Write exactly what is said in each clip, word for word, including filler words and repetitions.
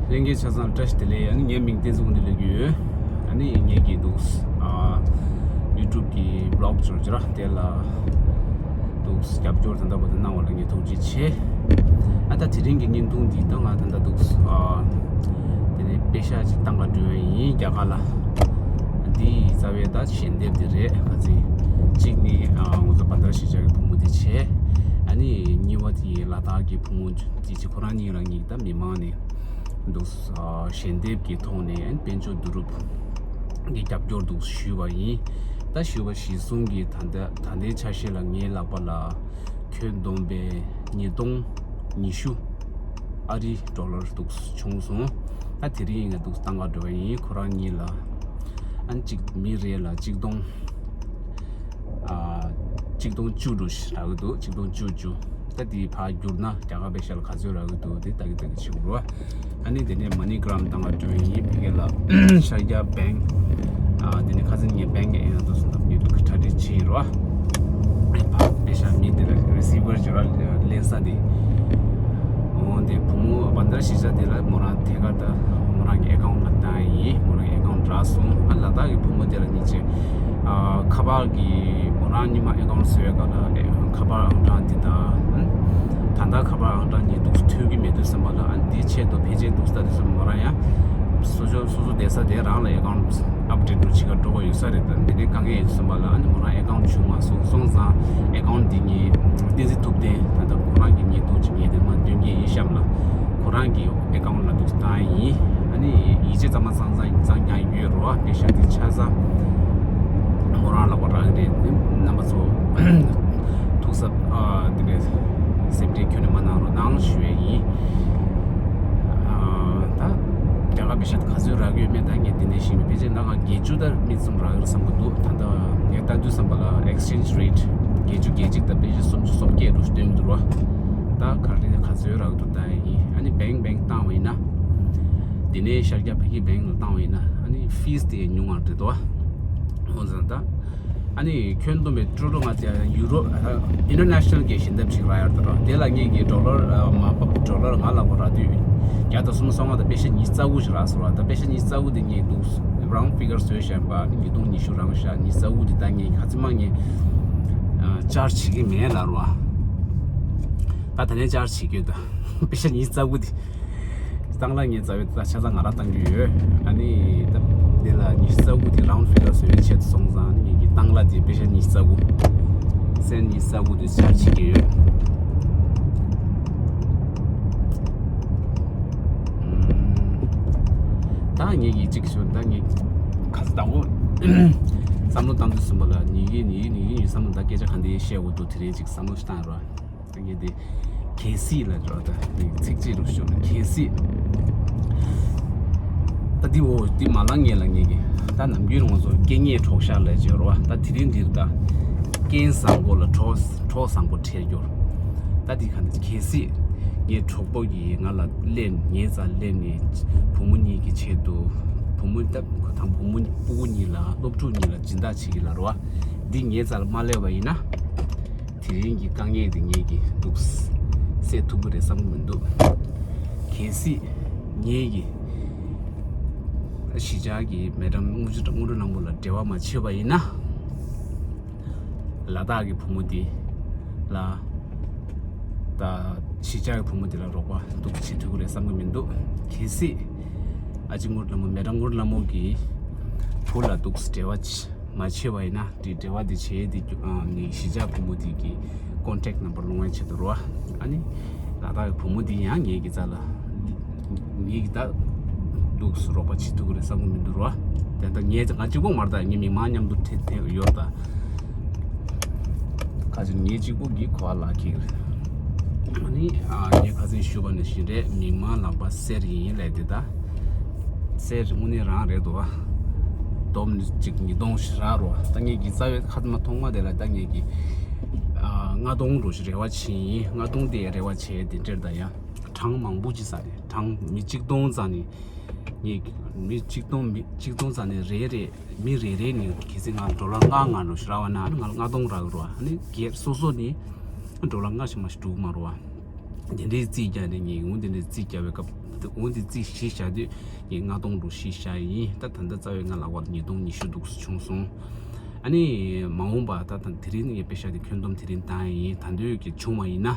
ལྷན་རྒྱས་ཆ་ཚང་ལ་བཀྲ་ཤིས་བདེ་ལེགས། ཨ་ནི་ངའི་མིང་བསྟན་འཛིན་དགུང་ལྡན་ལེགས་ཡོད། ཨ་ནི་ངེད་ཀྱི་འདུག་ཨ་ཡུ་ཊུབ་ཀྱི་བི་ལོག་ཅིག་ཡོད་ར། དེ་ལ་འདུག་རྒྱབ་སྐྱོར་ད་ལྟ་བར་དུ་གནང་བ་ལ་ངས་ཐུགས་རྗེ་ཆེ། ཨ་ད་དེ་རིང་གི་བརྙན་ཐུང་འདི་ད་ང་ད་ལྟ་འདུག་ཨ་དེ་ནས་པེ་ཤག་ཅིག་བཏང་ག་འགྲོ་ཡ་ཡིན་རྒྱ་གར་ལ། འདི་རྩ་བའི་ད་ཞལ་འདེབས་དེ་རེད། ཁ་ཚིག་གཅིག་ནི་ཨ་ང་ཚོ་བྷན་དར་ཤི་ཇ་གི་བུ་མོ་དེ་བྱས། ཨ་ནི་གཉིས་པ་དེ་ལ་དྭགས་ཀྱི་བུ་མོ་དེ་ཅིག་ཁོ་རང་གཉིས་རང་གཉིས་ད་མི་མང་ནས་འདུག་ཨ་ཞལ་འདེབས་ཀྱི་ཐོག་ནས་ཨ་ནི་དཔལ་འབྱོར་བསྡུ་རུབ་ཀྱི་རྒྱབ་སྐྱོར་འདུག་ཞུས་པ་ཡིན། ད་ཞུས་པ་གཞིར་བཟུང་གི་ད་ལྟ་ད་ལྟའི་ཆ་ཤས་ལ་ངའི་ལག་པ་ལ་ཁྱོན་བསྡོམས་པས་ཉིས་སྟོང་ཉི་ཤུ་ཨ་རི་ཌོ་ལར་འདུག་བྱུང་སོང་། ད་དེ་རིང་ང་འདུག་བཏང་ག་འགྲོ་བ་ཡིན། ཁོ་རང་གཉིས་ལ་ཨ་ནི་གཅིག་མི་རེ་ལ་གཅིག་སྟོང་ཨ་གཅིག་སྟོང་བཅུ་འགྲོ་ཞིག་རག་གི་འདུག་གཅིག་སྟོང་བཅུ་བཅུ། ད་དེ་ཕར་བསྒྱུར་ན་རྒྱ་གར་པེ་ཤ་ལ་ག་ཚོད་རག་གི་འདུག་དེ་ལྟ་གི་ལྟ་གི་བྱེད་དགོས་རེད་བ། ཨ་ནི་དེ་ནས་མ་ནི་གྷི་རམ་བཏང་ག་འགྲོ་ཡིན། ཕ་གི་ལ་ཤར་རྒྱག་བེང་ཨ་དེ་ནས་ཁ་སང་ངས་བེང་གི་ཨེ་ན་དུ་སོང་ད་མི་འདུག་གྲ་སྒྲིག་བྱེད་ཡིན་རེད་བ། ཨ་ཕ་པེ་ཤ་མི་དེ་ལ་རི་སི་ཝར་བྱེད་ར་ལེན་ས་དེ། འོ་དེ་བུ་མོ་བྷན་དར་ཤི་ཇ་དེ་ལ་མོ་རང་ཐད་ཀར་ད་མོ་རང་གི་ཨེ་ཀའུན་ལ་བཏང་ཡིན། མོ་རང་གི་ཨེ་ཀའུན་རག་སོང་། ཨ་ལ་དྭགས་ཀྱི་བུ་མོ་དེ་ལ་ཉིན་བྱེད། ཨ་ཁ་པར་གྱི་མོ་རང་ཉི་མ་ཨེ་ཀའུན་བཟོས་པའི་སྐབས་ལ་ཨེ་ཁ་པར་ཨང་གྲངས་འདི་དང་། ད་ལྟ་ཁ་པར་ཨང་གྲངས་ཉིད་འདུག་ཐོན་གྱི་མེད་དུས་ཙམ་པ་ལ་ཨ་འདི་ཆེད་དུ་ཕལ་ཆེར་འདུག་ས་དུས་ཙམ་མོ་རང་ཡང་སོ་སོ་སོ་སོ་བསྡད་ས་དེ་རང་ལ་ཨེ་ཀའུན་ཨབ་ཌེཊ་འགྲོ་བྱེད་ག་འགྲོ་གི་ཡོད་ས་རེད། ད་འདི་ནས་དཀའ་ངལ་ཡོད་ཙམ་པ་ལ་ཨ་ནི་མོ་རང་ཨེ་ཀའུན་བྱུང་མ་སོང་། སོང་ཙང་ཨེ་ཀའུན་འདི་ཉིད་བསྟན་འཛིན་ཐུབ་བསྟན་ད་ལྟ་ཁོ་རང་གི་ཉིད་འདུག་ཅིག་ངས་དེ་མ་འདོན་གྱི་ཡིན་གཤམ་ལ་ཁོ་རང་གི་ཨེ་ཀའུན་ལ་འདུག་བཏང་ཡིན། ཨ་ནི་ཡིད་ཆེས་གཙང་མ་གཙང་གཙང་རྐྱང་ཡོད་རེད་བ། པེ་ཤ་འདི་ཆ་ཚང་མོ་རང་ལ་བ་རག་གི་རེད། རྣམ་པ་ཚོ་ཐུགས་གཟབ་ཨ་དེ་འདྲའི་སེམས་ཁྲལ་ཁྱོན་ནས་མ་གནང་རོགས་གནང་ཞུ་ཡས་ཡིན། ཨ་ད་རྒྱ་གར་པེ་ཤ་ག་ཚོད་རག་གི་ཡོད་མེད་ད་ངས་འདི་ནས་ཤེས་མེད། ཕལ་ཆེར་ད་ང་བརྒྱད་ཅུ་དང་མི་གསུམ་རག་གི་རེད་བསམ་གི་འདུག་ད་ལྟ་ངས་ལྟ་དུས་ཙམ་པ་ལ་ཨེག་སི་ཅེན་ཇི་རེ་ཊི་བརྒྱད་ཅུ་གྱ་གཅིག་དང་པེ་ཤ་སུམ་ཅུ་སོ་བརྒྱད་རུ་སྟོན་གྱི་འདུག་ར། ད་ག་རེ་ག་ཚོད་རག་གི་འདུག་ད་ཡིན། ཨ་ནི་བེང་བེང་བཏང་བ་ཡིན་ན། འདི་ནས་ཤར་རྒྱག་ཕ་གི་བེང་ལ་བཏང་བ་ཡིན་ན་ཨ་ནི་ཕིས་དེ་ཉུང་བ་རེད་དོ། འོ་ཙང་ད། ཨ་ནི་ཁྱོན་བསྡོམས་པའི་ཀྲོ་ཀྲོ་ང་ཚོ་ཡུ་རོབ་ཨ་ད་ཨིན་ཊར་ནེ་ཤ་ནལ་གྱི་ཞལ་འདེབས་ཤིག་རག་ཡོད་རེད་དོ། དེ་ལ་ངེད་ཀྱི་ཌོ་ལར་ཨ་མ་པ་ཌོ་ལར་ང་ལ་གོ་རག་དུས་བརྒྱ་དང་སུམ་ཅུ་སོ་ལྔ་དང་པེ་ཤ་ཉི་ཤུ་རྩ་དགུ་ཞིག་རག་སོང་ར། ད་པེ་ཤ་ཉི་ཤུ་རྩ་དགུ་དེ་ངས་འདུག་རའུན་ཌི་ཕི་གར་བཟོས་བཞག་པ་ཉིས་སྟོང་ཉི་ཤུ་རང་ཤག་ཉི་ཤུ་རྩ་དགུ་དེ་ད་ངས་ཁ་ཚིག་མ་ངས་ཨ་ཅར་ཇི་བྱེད་ཀྱི་མེད་ལབ་ར། ད་ད་ནས་ཅར་ཇི་བྱེད་རྒྱུ་ད་པེ་ཤ་ཉི་ཤུ་རྩ་དགུ་དེ། བཏང་ལ་ངས་རྩ་བའི་ད་ཆ་ཚང་ང་རང་བཏང་རྒྱུ་ཡོད། ཨ་ནི་ད་འདི་ལ་ཉི་ཤུ་རྩ་དགུ་དེ་རའུན་ཌི་ཕི་གར་བཟོ་བའི་ཆེད་དུ་སོང་ཙང་ཨ་ནི་ངེད་ཀྱི་བཏང་ལ་དེ་པེ་ཤ་ཉི་ཤུ་རྩ་དགུ། སེན་ཉི་ཤུ་རྩ་དགུ་དེ་ཆར་བྱེད་ཀྱི་ཡོད། ཨུམ། ད་ངེད་ཀྱི་གཅིག་ཞུ་ད་ངེད་ཁ་ས་དང་པོ་བསམ་བློ་བཏང་དུས་ཙམ་པ་ལ་ཉིད་ཀྱི་ཉིད་ཀྱི་ཉིད་ཀྱི་ཉིད་བསམ་བློ་ད་སྐད་ཆ་ག་འདི་བཤད་དགོས་འདུག་དེ་རིང་གཅིག་བསམ་བློ་ཞིག་བཏང་རོགས། ངས་འདི་གལ་སྲིད་ལ་འགྲོ་ད་འདི་ཚིག་གཅིག་རུ་ཤོད་ན་གལ་སྲིད། ད་འདི་འོ་འདི་མ་ལང་ངེས་ལ་ངེས་ཀྱི་ད་ནམ་རྒྱུན་ང་ཚོ་སྐད་ངན་གྲོགས་ཤ་ལ་བརྗོད་རོགས། ད་དེ་རིང་འདིར་ད་རྐྱེན་བཟང་པོ་ལ་གྲོགས་གྲོགས་བཟང་པོ་འཕྲད་རྒྱུར། ད་འདི་ག་འདི་གལ་སྲིད་ངའི་གྲོགས་པོ་གིས་ང་ལ་སླེབས་ངའི་རྩར་སླེབས་ནས་བུ་མོ་གཉིས་ཀྱི་ཆེད་དུ་བུ་མོ་ད་ཁོ་དང་བུ་མོ་སྤུ་གུ་གཉིས་ལ་སློབ་ཕྲུག་གཉིས་ལ་སྦྱིན་བདག་བྱེད་ཀྱི་ལ་རོ། འདི་ངའི་རྩར་མ་སླེབས་པ་ཡིན་ན། དེ་རིང་གི་དཀའ་ངལ་དེ་ངེད་ཀྱིས་འདུག་སེལ་ཐུབ་ཀྱི་རེད་བསམ་གྱི་མི་འདུག་གལ་སྲིད་ངེད་ཀྱིས་གཞིས་ཆགས་ཀྱི་མེ་ཌམ་དངུལ་ཆུ་དངུལ་ཁྲོ་ནག་མོ་ལ་འབྲེལ་བ་མ་བྱས་པ་ཡིན་ན། ལ་དྭགས་ཀྱི་བུ་མོ་འདི་ལ་ད་གཞིས་ཆགས་ཀྱི་བུ་མོ་འདི་ལ་རོགས་པ་འདུག་བྱེད་ཐུབ་ཀྱི་རེད་བསམ་གྱི་མི་འདུག་གལ་སྲིད་ཨ་ཅེ་དངུལ་ཁྲོ་ནག་མོ་མེ་ཌམ་དངུལ་ཁྲོ་ནག་མོ་གི་བུ་ལ་འདུག་འབྲེལ་བ་བྱས། མ་བྱས་པ་ཡིན་ན་དེ་འབྲེལ་བ་དེ་བྱས་དེ་རྒྱུ་ཨ་ནི་གཞིས་ཆགས་བུ་མོ་དེ་གི་ཀོན་ཊེག་ནམ་བར་ལོང་བའི་ཆེད་དུ་རོ། ཨ་ནི་ལ་དྭགས་ཀྱི་བུ་མོ་དེ་ཡང་ངེད་ཀྱི་རྩ་ལ་ངེད་ཀྱི་ད་འདུག་སུ་རོགས་པ་བྱེད་ཐུབ་ཀྱི་རེད་བསམ་གྱི་མི་འདུག་རོ། དེ་ལྟར་ངས་ང་གཅིག་པོ་མ་རེད། ད་ངའི་མི་མང་མཉམ་དུ་ཐེ་ཐེ་ཡོད་ད། ཁ་ཅིག་ངས་གཅིག་པོ་གིས་གོ་བ་ལག་ཁྱེར། ཨ་ནི་ཨ་ངས་ཁ་སང་ཞུས་པ་ནང་བཞིན་རེད། མི་མང་ལག་པ་གསེར་ཡིན་ལས་དེ་ད། གསེར་དངོས་གནས་རང་རེད་དོ། སྡོམ་ནི་གཅིག་ཉིས་སྟོང་ཞིག་རག་རོ། ད་ངས་ཀྱི་རྩ་བའི་ཁ་མ་ཐོག་མ་དེ་ལ་ད་ངས་ཀྱི་ཨ་ལྔ་སྟོང་རུ་ཞིག་རེ་བ་བྱེད་ཡིན། ལྔ་སྟོང་དེ་རེ་བ་བྱས་དེ་འདྲར་ད་ཡང་གྲངས་མང་པོ་ཅིག་ཟ་རེད། གྲངས་མི་གཅིག་སྟོང་ཙམ་ནི་ངས་མི་གཅིག་སྟོང་མི་གཅིག་སྟོང་ཙམ་ནི་རེ་རེ། མི་རེ་རེ་ནས་གལ་སྲིད་ང་ཌོ་ལར་ལྔ་ལྔ་འགྲོ་ཞིག་རག་པ་ན་ང་ལ་ལྔ་སྟོང་རག་གི་རེད་བ། ཨ་ནི་སྒེར་སོ་སོ་ནས་ཌོ་ལར་ལྔ་ཞིག་མ་ཞིག་འགྲོ་གི་མ་རེད་བ། དེ་འདྲའི་རྩིས་རྒྱག་ནས་ངས་འོ་དེ་འདྲའི་རྩིས་རྒྱག་པའི་སྐབས་འོ་དེ་རྩིས་གཞི་བཞག་དུས་ངས་ལྔ་སྟོང་རུ་གཞི་བཞག་ཡིན། ད་ད་ལྟ་རྩ་བའི་ང་ལ་བར་ཉིས་སྟོང་ཉི་ཤུ་འདུག་བྱུང་སོང་། ཨ་ནི་མ་འོངས་པ་ད་ད་དེ་རིང་ངས་པེ་ཤག་དེ་ཁྱོན་བསྡོམས་དེ་རིང་བཏང་ཡིན། ད་འདོད་ཀྱི་བྱུང་བ་ཡིན་ན།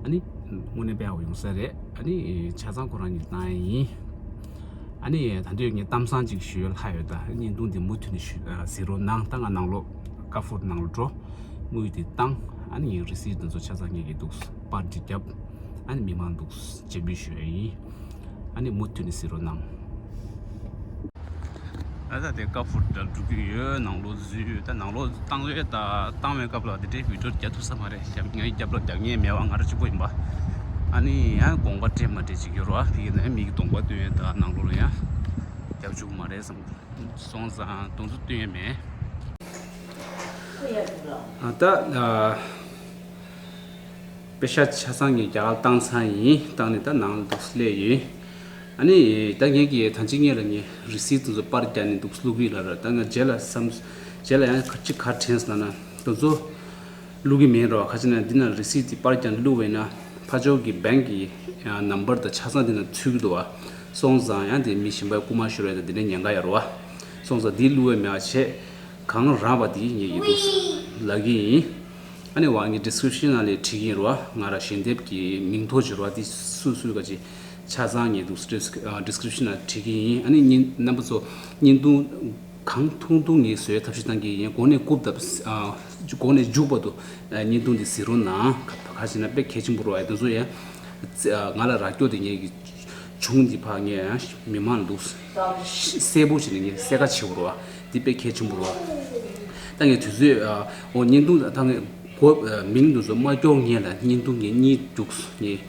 ཨ་ནི་དངོས་གནས་དཔེ་ཡག་པོ་ཡོང་ས་རེད། ཨ་ནི་ཆ་ཚང་ཁོ་རང་གཉིས་བཏང་ཡིན། ཨ་ནི་ད་འདོད་ངས་གཏམ་བཟང་ཅིག་ཞུ་ཡ་ལྷག་ཡོད། ད་བརྙན་ཐུང་འདི་མུ་མཐུད་ནས་ཞུ་ཨ་གཟིགས་རོགས་གནང་། ད་ང་ནང་ལོགས་ཀ་ཧྥུར་ནང་ལ་འགྲོ། དངུལ་དེ་བཏང་། ཨ་ནི་ངས་རི་སིཊ་འདི་ཚོ་ཆ་ཚང་ངས་ཀྱི་འདུག་པར་འདི་བརྒྱབ། ཨ་ནི་མི་མང་འདུག་སྤྱན་འབུལ་ཞུ་ཡ་ཡིན། ཨ་ནི་མུ་མཐུད་ནས་གཟིགས་རོགས་གནང་། ཨ་ད་དེ་ཀ་ཧྥུར་འདྲ་འགྲོ་གི་ཡོད། ནང་ལོགས་འཛུལ་ཡོད། ད་ནང་ལོགས་བཏང་ཡོད། ད་བཏང་བའི་སྐབས་ལ་དེ་འདྲའི་བི་ཌིའོ་རྒྱག་ཐུབ་ས་མ་རེད། ང་ཡི་རྒྱབ་ལ་རྒྱག་མཁན་མེད་པ་ང་རང་གཅིག་པོ་ཡིན་པ། ཨ་ནི་ཡང་དགོངས་པ་སྤྲད་མ་སྤྲད་ཅིག་ཡོད་རེད་བ། ཕ་གི་ནས་མི་གི་གདོང་པ་སྟོན་ཡོད། ད་ནང་ལོགས་ལ་ཡང་རྒྱབ་བཅུག་མ་རེད་བསམ། སོང་ཙང་གདོང་ཚོ་སྟོན་ཡོད་མེད། ཨ་ད་ཨ། པེ་ཤག་ཆ་ཚང་ངས་རྒྱ་གར་བཏང་ཚར་ཡིན། བཏང་ནས་ད་ནང་ལ་འདུག་སླེབས་ཡིན། ཨ་ནི་ད་ངས་ཀྱིས་ད་ཅི་ངས་ལ་ངས་རི་སིཊ་དེ་ཚོ་པར་རྒྱག་ནས་འདུག་བླུག་གི་ལ་ར། ད་ང་རྗེས་ལ་བསམ། རྗེས་ལ་ཡང་ཁ་ཅིག་ག་དྲན་སོང་ན་དེ་ཚོ་བླུག་གི་མེད་རོ། ཁ་ཅིག་ན་འདི་ན་རི་སིཊ་དེ་པར་རྒྱག་ནས་བླུག་པས་ན་ཕར་ཕྱོགས་ཀྱི་བེང་གི་ནམ་བར་དང་ཆ་ཚང་འདི་ན་ཚུད་ཀྱི་འདུག་བ། སོང་ཙང་ཡང་དེ་མི་གཞན་པ་རྐུ་མ་ཤོར་བས་ད་འདི་ནས་ཉེན་ཁ་ཡོད་རོ་བ། སོང་ཙང་འདི་བླུག་པས་མེད་པ་བྱས། གང་རག་པ་དེ་ངས་ཡི་དུས་ལབ་ཀྱི་ཡིན། ཨ་ནི་བ་ངས་ཌི་སི་ཀི་རིབ་ཤན་ནང་ལ་བྲིས་ཀྱི་ཡིན་རོ། ང་ར་ཞལ་འདེབས་ཀྱི་མིང་ཐོ་བྱེད་རོ། དེ་སུ་སུ་ག་ཅི་ཆ་ཚང་ངས་འདུག་ཌི་སི་ཀི་རིབ་ཤན་ནང་བྲིས་ཀྱི་ཡིན། ཨ་ནི་ཉིན་རྣམ་པ་ཚོ་བརྙན་ཐུང་གང་ཐུང་ཐུང་ངས་བཟོའི་ཐབས་ཤེས་བཏང་གི་ཡིན། གོང་ནས་རྐུབ་བཏབ། གོང་ནས་མཇུག་བར་དུ་བརྙན་ཐུང་འདི་གཟིགས་རོགས་གནང་། ག་ག་ཞེ་ན་དཔེ་གལ་ཆེན་པོ་རེད་བ། དེ་ཚོ་ཡང་ང་ལ་རག་སྐྱོ་དེ་ངས་ཀྱི་བྱུང་འདི་ཕ་ངས་མི་མང་ལ་འདུག་གསལ་པོ་བྱས་ནས་ངས་གསལ་ཁ་བྱེད་དགོས་རེད་བ། འདི་དཔེ་གལ་ཆེན་པོ་རེད་བ། ད་ངས་དུས་ཚོད་འོ་བརྙན་ཐུང་ད་ངས་གོ་མིང་འདི་ཚོ་མ་སྐྱོར་ངས་ལ་བརྙན་ཐུང་ངས་གཉིས་བཅུག་ངས།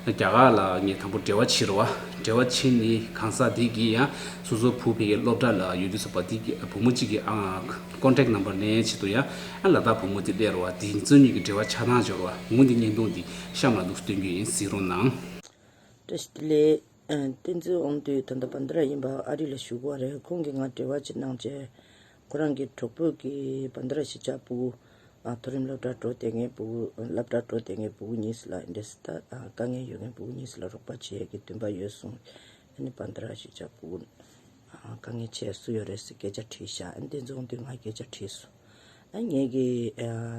རྒྱ་གར་ལ་ངས་དང་པོ་འབྲེལ་བ་བྱེད་རོགས། འབྲེལ་བ་བྱེད་ནི་གང་ཟག་དེ་གིས་ཡང་སོ་སོ་བུ་ཕ་གིའི་སློབ་གྲྭ་ལ་ཡོད་དུས་ཙམ་པ་དེ་གི་བུ་མོ་གཅིག་གི་ཨང་ཀོན་ཊེག་ནམ་བར་ལེན་བྱེད་དུ་ཡང་ཨ་ལ་དྭགས་བུ་མོ་དེ་སླེབས་རོགས། དེ་ཚོ་གཉིས་ཀྱི་འབྲེལ་བ་ཆགས་སྡང་འབྱོར་རོགས། འོ་འདི་བརྙན་ཐུང་འདི་གཤམ་ལ་འདུག་སྟོན་རྒྱུ་ཡིན། གཟིགས་རོགས་གནང་། བཀྲ་ཤིས་བདེ་ལེགས། བསྟན་འཛིན་དབང་འདུས་ད་ལྟ་བན་དྷ་ར་ཡིན་པ། ཨ་རི་ལ་བཞུགས་པ་རེད། ཁོང་གིས་ང་འབྲེལ་བ་ཅིག་གནང་བྱས། ཁོ་རང་གི་གྲོགས་པོ་གི་བན་དྷ་ར་གཞིས་ཆགས་ཕྲུ་གུ། ཨ་མཐོ་རིམ་སློབ་གྲྭ་འགྲོ་བསྡད་མཁན་ཕྲུ་གུ། སློབ་གྲྭ་འགྲོ་བསྡད་མཁན་ཕྲུ་གུ་གཉིས་ལ་འདྲེས་ད་དཀའ་ངལ་ཡོད་མཁན་ཕྲུ་གུ་གཉིས་ལ་རོགས་པ་བྱེད་ཡས་ཀྱི་འདུན་པ་ཡོད་གསུངས། ཨ་ནི་བན་དྷ་ར་གཞིས་ཆགས་ཕྲུ་གུ་དཀའ་ངལ་ཆེ་སུ་ཡོད་རེད་ཟེར་སྐད་ཆ་དྲིས་ཤག་ཨ་ནི་དེ་ཚོ་འོང་དུས་ང་སྐད་ཆ་དྲིས་སོང་། ཨ་ངས་ཀྱི་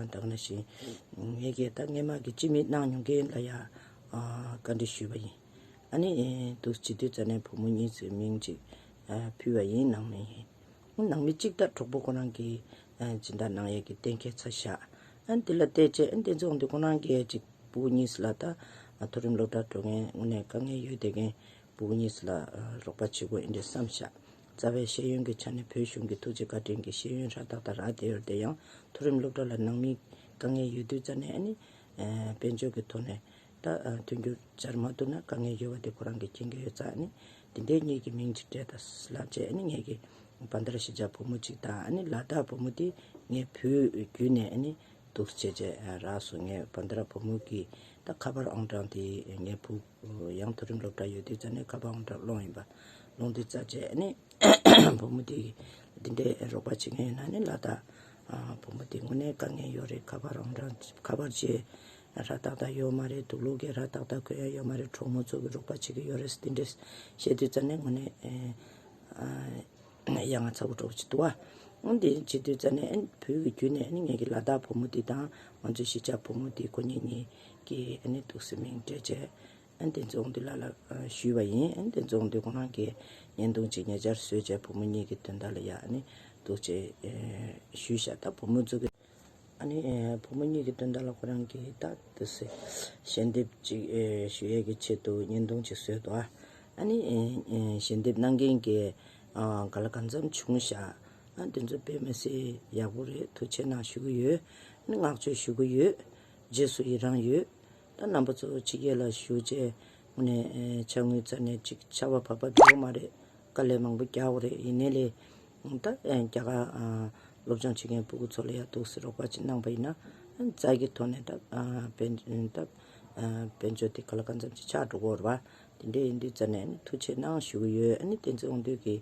ད་ག་ནང་བཞིན་ངས་ཀྱི་ད་སྔས་མ་གི་སྤྱི་མི་གནང་མྱོང་མཁན་ལ་ཡ་བཀའ་འདྲི་ཞུས་པ་ཡིན། ཨ་ནི་འདུག་བྱེད་དུས་ཙ་ནས་བུ་མོ་གཉིས་ཚོའི་མིང་ཅིག་ཕུལ་བ་ཡིན། ནང་མི་ཡིན། ནང་མི་གཅིག་ད་གྲོགས་པོ་ཁོ་རང་གིས་སྦྱིན་བདག་གནང་ཡས་ཀྱི་གཏན་འཁེལ་ཚར་བཞག་ཨ་འདི་ལ་བལྟས་བྱས་ཨ་འདི་ཚོ་འདི་ཁོ་རང་གིས་ཅིག་བུ་གཉིས་ལ་ད་མཐོ་རིམ་སློབ་གྲྭ་འགྲོ་མཁན་དངོས་གནས་དཀའ་ངལ་ཡོད་བསྡད་མཁན་བུ་གཉིས་ལ་རོགས་པ་བྱེད་དགོས་ཨིན་འདྲ་བསམ་བཞག་རྩ་བའི་ཤེས་ཡོན་གྱི་ཆ་ནས་བོད་གཞུང་གི་ཐུགས་རྗེ་བཀའ་དྲིན་གྱིས་ཤེས་ཡོན་ཧྲ་ཏག་ཏག་རག་བསྡད་ཡོད་དེ་ཡང་མཐོ་རིམ་སློབ་གྲྭ་ལ་ནང་མི་དཀའ་ངལ་ཡོད་དུས་ཙ་ནས་ཨ་ནི་དཔལ་འབྱོར་གྱི་ཐོག་ནས། ད་མཐུན་འགྱུར་སྦྱར་མ་ཐུབ་ན་དཀའ་ངལ་ཡོད་པ་དེ་ཁོ་རང་གིས་མཁྱེན་གྱི་ཡོད་ཙང་ནི་དེ་འདྲའི་གཉིས་ཀྱི་མིང་ཅིག་སྤྲད་དང་ལབ་བྱས་ཨ་ནི་ངས་ཀྱི་བན་དྷ་ར་གཞིས་ཆགས་བུ་མོ་ཅིག་དང་ཨ་ནི་ལ་དྭགས་བུ་མོ་དེ་ངས་བོད་བརྒྱུད་ནས་ཨ་ནི་འདུག་བྱས་བྱས་རག་སོང་། ངས་བན་དྷ་ར་བུ་མོ་གི་ད་ཁ་པར་ཨང་གྲངས་དེ་ངའི་བུ་ཡང་མཐོ་རིམ་སློབ་གྲྭ་ཡོད་དུས་ཙ་ནས་ཁ་པར་ཨང་གྲངས་སློང་ཡིན་པ་སློང་དུས་ཙ་བྱས་ཨ་ནི་བུ་མོ་དེ་འདི་འདྲའི་རོགས་པ་བྱེད་མཁན་ཡོད་ན་ནི་ལ་དྭགས་བུ་མོ་དེ་དངོས་གནས་དཀའ་ངལ་ཡོད་རེད། ཁ་པར་ཨང་གྲངས་ཁ་པར་བྱས། ཧྲ་ཏག་ཏག་ཡོད་མ་རེད། དུག་ལོག་གི་ཧྲ་ཏག་ཏག་གོན་ཡ་ཡོད་མ་རེད། གྲོགས་མོ་ཚོ་གི་རོགས་པ་བྱེད་ཀྱི་ཡོད་རེད་དེ་འདྲས་བཤད་དུས་ཙ་ནས་དངོས་གནས་ཨ་ཡ་ང་ཚ་པོ་གྲོགས་ཅིག་འདུག་ཨ། འོན་ཏེ་བྱེད་དུས་ཙ་ནས་ཨ་ནི་བོད་ཀྱི་བརྒྱུད་ནས་ཨ་ནི་ངེད་ཀྱི་ལ་དྭགས་བུ་མོ་དེ་དང་ང་ཚོའི་གཞིས་ཆགས་བུ་མོ་དེ་ཁོ་གཉིས་གཉིས་ཀྱི་ཨ་ནི་འདུག་སེ་མིང་སྤྲད་བྱས་ཨ་ནི་དེ་ཚོ་འོང་དུས་ལ་ལ་ཞུས་པ་ཡིན། ཨ་ནི་དེ་ཚོ་འོང་དུས་ཁོ་རང་གིས་བརྙན་ཐུང་ཅིག་ཉེ་ཆར་བཟོས་བྱས་བུ་མོ་གཉིས་ཀྱི་དོན་དག་ལ་ཡ་ཨ་ནི་འདུག་ཅེས་ཞུས་ཤག་ད་བུ་མོ་ཚོ་གི་ཨ་ནི་ཨེ་བུ་མོ་གཉིས་ཀྱི་དོན་དག་ལ་ཁོ་རང་གིས་ད་དེ་སེ་ཞལ་འདེབས་ཅིག་ཨེ་ཞུ་ཡས་ཀྱི་ཆེད་དུ་བརྙན་ཐུང་ཅིག་བཟོས་འདུག་ཨ་ནི་ཨེ་ཨེ་ཞལ་འདེབས་གནང་མཁན་གྱི་ཨ་ག་ལ་གང་འཚམ་བྱུང་ཤག་ཨ་དེ་ཚོ་དཔེ་མི་སྲིད་ཡག་པོ་རེད། ཐུགས་རྗེ་གནང་ཞུ་གི་ཡོད། ཨ་ནི་བསྔགས་བརྗོད་ཞུ་གི་ཡོད། རྗེས་སུ་ཡི་རང་ཡོད། ད་རྣམ་པ་ཚོ་ཕྱི་རྒྱལ་ལ་བཞུགས་བྱས་དངོས་གནས་ཨེ་ཕྱག་དངུལ་རྩ་ནས་ཅིག་ཆར་པ་བབས་པ་འགྲོ་མ་རེད། དཀའ་ལས་མང་པོ་རྒྱག་དགོས་རེད། ཡིན་ནའི་ལས་ད་ཨེ་རྒྱ་གར་ཨ་སློབ་སྦྱོང་བྱེད་མཁན་ཕྲུ་གུ་ཚོ་ལ་ཡང་འདུག་སེ་རོགས་པ་ཅིག་གནང་པ་ཡིན་ན་ཨ་རྩ་གི་ཐོག་ནས་ད་ཨ་དཔལ་ད་ཨ་དཔལ་འབྱོར་དེ་ག་ལ་གང་འཚམ་ཅིག་ཆག་འགྲོ་གི་ཡོད་རེད་པ། དེ་འདྲ་ཡིན་དུས་ཙ་ནས་ཨ་ནི་ཐུགས་རྗེ་གནང་ཞུ་གི་ཡོད། ཨ་ནི་དེ་ཚོ་འོང་དུས་ཀྱི་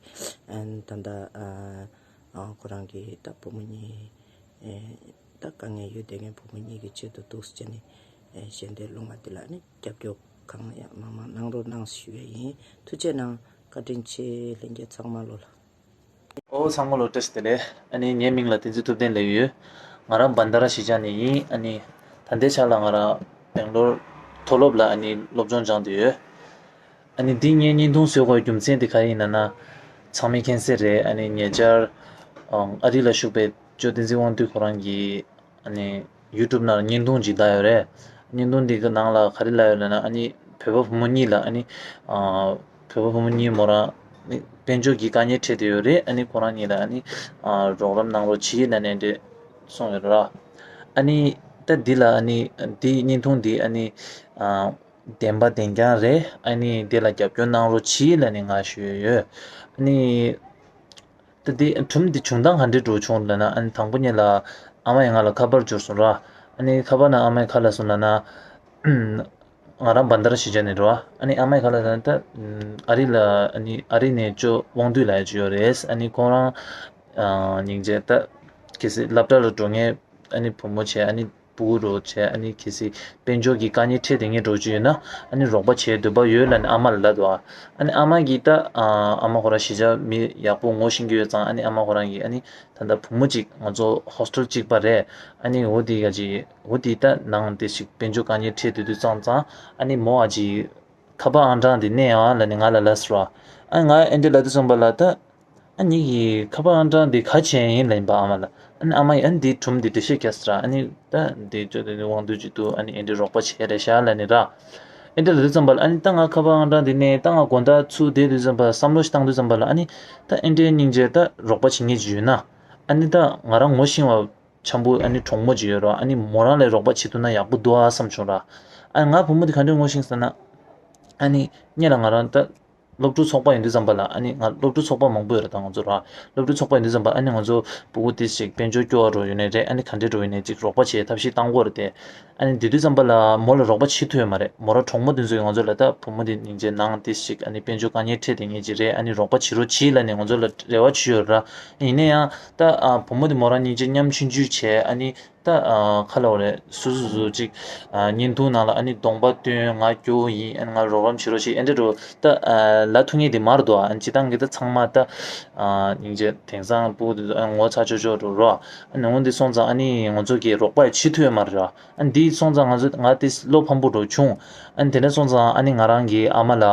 ཨ་ད་ལྟ་ཨ་ཨ་ཁོ་རང་གི་ད་བུ་མོ་གཉིས་ཨེ་ད་དཀའ་ངལ་ཡོད་བསྡད་མཁན་བུ་མོ་གཉིས་ཀྱི་ཆེད་དུ་འདུག་སེ་བྱས་ནས་ ཞལ་འདེབས་སློང་བ་འདི་ལ་ནི་རྒྱབ་སྐྱོར་གང་ཡང་མང་མང་གནང་རོགས་གནང་ཞུ་ཡས་ཡིན། ཐུགས་རྗེ་གནང་། བཀའ་དྲིན་ཆེ། ལྷན་རྒྱས་ཚང་མ་ལོ་ལ། ཨོ་ཚང་མ་ལོ་བཀྲ་ཤིས་བདེ་ལེགས། ཨ་ནི་ངའི་མིང་ལ་བསྟན་འཛིན་ཐུབ་བསྟན་ལབ་ཡོད། ང་རང་བན་དྷ་ར་གཞིས་ཆགས་ནས་ཡིན། ཨ་ནི་ད་ལྟའི་ཆ་ལ་ང་རང་སྦེང་ལོར་མཐོ་སློབ་ལ་ཨ་ནི་སློབ་སྦྱོང་སྦྱངས་བསྡད་ཡོད། ཨ་ནི་འདི་ངས་བརྙན་ཐུང་བཟོ་དགོས་རྒྱུ་མཚན་དེ་ག་རེ་ཡིན་ན་ན། ཚང་མས་མཁྱེན་གསལ་རེད། ཨ་ནི་ཉེ་ཆར་ཨ་རི་ལ་བཞུགས་པའི་ཇོ་བསྟན་འཛིན་དབང་འདུས་ཁོ་རང་གིས་ཨ་ནི་ཡུ་ཊུབ་ནང་བརྙན་ཐུང་ཅིག་བཏང་ཡོད་རེད། བརྙན་ཐུང་འདི་གི་ནང་ལ་ག་རེ་ལབ་ཡོད་ལབ་ན། ཨ་ནི་བོད་པ་བུ་མོ་གཉིས་ལ་ཨ་ནི་ཨ་བོད་པ་བུ་མོ་གཉིས་མོ་རང་ནི་དཔལ་འབྱོར་གྱི་དཀའ་ངལ་འཕྲད་བསྡད་ཡོད་རེད། ཨ་ནི་ཁོ་རང་གཉིས་ལ་ཨ་ནི་ཨ་རོགས་རམ་གནང་རོགས་གྱིས་ལབ་ནས་འདྲ་གསུངས་ཡོད་རེད། ཨ་ནི་ད་འདི་ལ་ཨ་ནི་འདི་བརྙན་ཐུང་འདི་ཨ་ནི་ཨ་བདེན་པ་བདེན་རྐྱང་རེད། ཨ་ནི་དེ་ལ་རྒྱབ་སྐྱོར་གནང་རོགས་གྱིས་ལབ་ནས་ང་ཞུས་ཡོད། ཨ་ནི་ད་དེ་གྲུབ་འདི་བྱུང་སྟངས་ག་འདྲས་འགྲོ་བྱུང་ལབ་ན། ཨ་ནི་དང་པོ་ཉིད་ལ་ཨ་མ་ཡིས་ང་ལ་ཁ་པར་བསྒྱུར་སོང་ར། ཨ་ནི་ཁ་པར་ནང་ཨ་མས་ག་ལབ་སོང་ལབ་ན། ང་རང་བན་དྷ་ར་གཞིས་ཆགས་ནས་རེད་བ། ཨ་ནི་ཨ་མས་ག་ལབ་ན་ད་ཨ་རི་ལ་ཨ་ནི་ཨ་རི་ནས་ཇོ་དབང་འདུས་ལབ་ཡ་ཅིག་ཡོད་རེད། ཨ་ནི་ཁོང་རང་སྙིང་རྗེ་ད་གལ་སྲིད་སློབ་གྲྭ་ལ་འགྲོ་མཁན་ཨ་ནི་བུ་མོ་བྱས། ཨ་ནི་སྤུ་གུ་རོགས་བྱས། ཨ་ནི་གལ་སྲིད་དཔལ་འབྱོར་གྱི་དཀའ་ངལ་འཕྲད་བསྡད་མཁན་འདྲ་བོ་ཅིག་ཡོད་ན། ཨ་ནི་རོགས་པ་བྱེད་འདོད་པ་ཡོད་ལབ་ནས་ཨ་མ་ལ་ལབ་འདུག་ཨ་ནི་ཨ་མ་གིས་ད་ཨ་མ་ཁོ་རང་གཞིས་ཆགས་མི་ཡག་པོ་ངོ་ཤེས་ཀྱི་ཡོད་ཙང་། ཨ་ནི་ཨ་མ་ཁོ་རང་གིས་ཨ་ནི་ད་ལྟ་བུ་མོ་གཅིག་ང་ཚོ་ཧོ་སི་ཊེལ་གཅིག་པ་རེད། ཨ་ནི་འོ་དེ་ག་ཅིག་འོ་དེ་ད་ནང་དེ་ཞིག་དཔལ་འབྱོར་དཀའ་ངལ་འཕྲད་སྡོད་དུས་ཙང་ཙང་། ཨ་ནི་མོ་ཨ་ཅིག་ཁ་པར་ཨང་གྲངས་དེ་གནས་ཨ་ལབ་ནས་ང་ལ་ལབ་སོང་ར། ཨ་ནི་ང་ཨེ་འདྲ་ལབ་དུས་ཙམ་པ་ལ་ད། ཨ་ནི་གི་ཁ་པར་ཨང་གྲངས་འདི་ག་བྱས་ཡིན་ལབ་ཡིན་པ་ཨ་མ་ལ། ཨ་ནི་ཨ་མ་ཡིས་ཨ་ནི་འདི་སྒྲུང་འདི་འགྲེལ་བཤད་རྒྱག་སོང་ར། ཨ་ནི་ད་འདི་ཅོ་དེ་འདི་དབང་འདུས་ཅིག་འདུག་ཨ་ནི་ཨེ་འདྲའི་རོགས་པ་བྱས་རེད་ཤག་ལབ་ནི་ར། ཨེ་འདྲ་ལབ་དུས་ཙམ་པ་ལ་ཨ་ནི་ད་ང་ཁ་པར་ཨང་གྲངས་འདི་གནས། ད་ང་དགོང་དག་ཚུར་བསྡད་དུས་ཙམ་པ་བསམ་བློ་ཞིག་བཏང་དུས་ཙམ་པ་ལ། ཨ་ནི་ད་ཨེ་འདྲའི་སྙིང་རྗེ་ད་རོགས་པ་བྱེད་མཁན་ཅིག་ཡོད་ན། ཨ་ནི་ད་ང་རང་ངོ་ཤེས་པ་འཆམ་པོ་ཨ་ནི་གྲོགས་མོ་ཅིག་ཡོད་ར། ཨ་ནི་མོ་རང་ལ་རོགས་པ་བྱེད་ཐུབ་ན་ཡག་པོ་འདུག་ཨ་བསམ་བྱུང་ར། ཨ་ནི་ང་བུ་མོ་འདི་ག་འདྲའི་ངོ་ཤེས་ཟེར་ན། ཨ་ནི་སྔོན་ལ་ང་རང་ད་སློབ་ཕྲུག་ཚོགས་པ་ཡིན་དུས་ཙམ་པ་ལ། ཨ་ནི་ང་སློབ་ཕྲུག་ཚོགས་པ་མང་པོ་ཡོད་རེད་ད་ང་ཚོ་ར། སློབ་ཕྲུག་ཚོགས་པ་ཡིན་དུས་ཙམ་པ་ཨ་ནི་ང་ཚོ་སྤུ་གུ་དེ་ཞིག་དཔལ་འབྱོར་སྐྱོ་བ་འགྲོ་ཡོད་ནའི་རེད། ཨ་ནི་ག་འདྲས་འགྲོ་ཡོད་ནའི་ཅིག་རོགས་པ་བྱེད་ཐབས་ཤེས་བཏང་གི་ཡོད་རེད་དེ། ཨ་ནི་དེ་དུས་ཙམ་པ་ལ་མོ་ལ་རོགས་པ་བྱེད་ཐུབ་ཡོད་མ་རེད། མོ་རང་གྲོགས་མོ་དེ་ཚོ་ཡིས་ང་ཚོ་ལ་ད་བུ་མོ་དེ་སྙིང་རྗེ་ནང་དེ་ཞིག་ཨ་ནི་དཔལ་འབྱོར་དཀའ་ངལ་འཕྲད་བསྡད་མཁན་ཅིག་རེད། ཨ་ནི་རོགས་པ་བྱེད་རོགས་གྱིས་ལབ་ནས་ང་ཚོ་ལ་རེ་བ་བྱེད་ཡོད་ར། ཡིན་ན་ཡང་ད་ཨ་བུ་མོ་དེ་མོ་རང་སྙིང་རྗེ་མཉམ་ཆུང་ཆུང་བྱས། ཨ་ནི་ད་ཨ་ག་ལབ་དགོས་རེད། སོ་སོ་སོ་སོ་ཅིག་ཨ་བརྙན་ཐུང་ནང་ལ་ཨ་ནི་གདོང་པ་སྟོན། ང་སྐྱོ་བོ་ཡིན། ཨ་ནི་ང་རོགས་རམ་བྱེད་རོགས་བྱེད། ཨེ་འདྲ་འདྲ་བོ་ད་ཨ་ལབ་ཐུབ་མཁན་དེ་མ་རེད་དོ། ཨ་ནི་སྤྱིར་བཏང་གི་ད་ཚང་མ་ད་ཨ་སྙིང་རྗེ། དེང་སང་སྤུ་གུ་དེ་ཚོ་ཨ་ངོ་ཚ་ཅོག་ཅོག་འགྲོ་རོགས། ཨ་ནི་འོ་འདི་སོང་ཙང་ཨ་ནི་ང་ཚོ་གིས་རོགས་པ་ཡང་བྱེད་ཐུབ་ཡོད་མ་རེད། ཨ་ནི་འདི་སོང་ཙང་ང་ཚོ་ང་དེ་བློ་ཕམ་པོ་འགྲོ་བྱུང་། ཨ་ནི་དེ་འདྲ་སོང་ཙང་ཨ་ནི་ང་རང་གིས་ཨ་མ་ལ་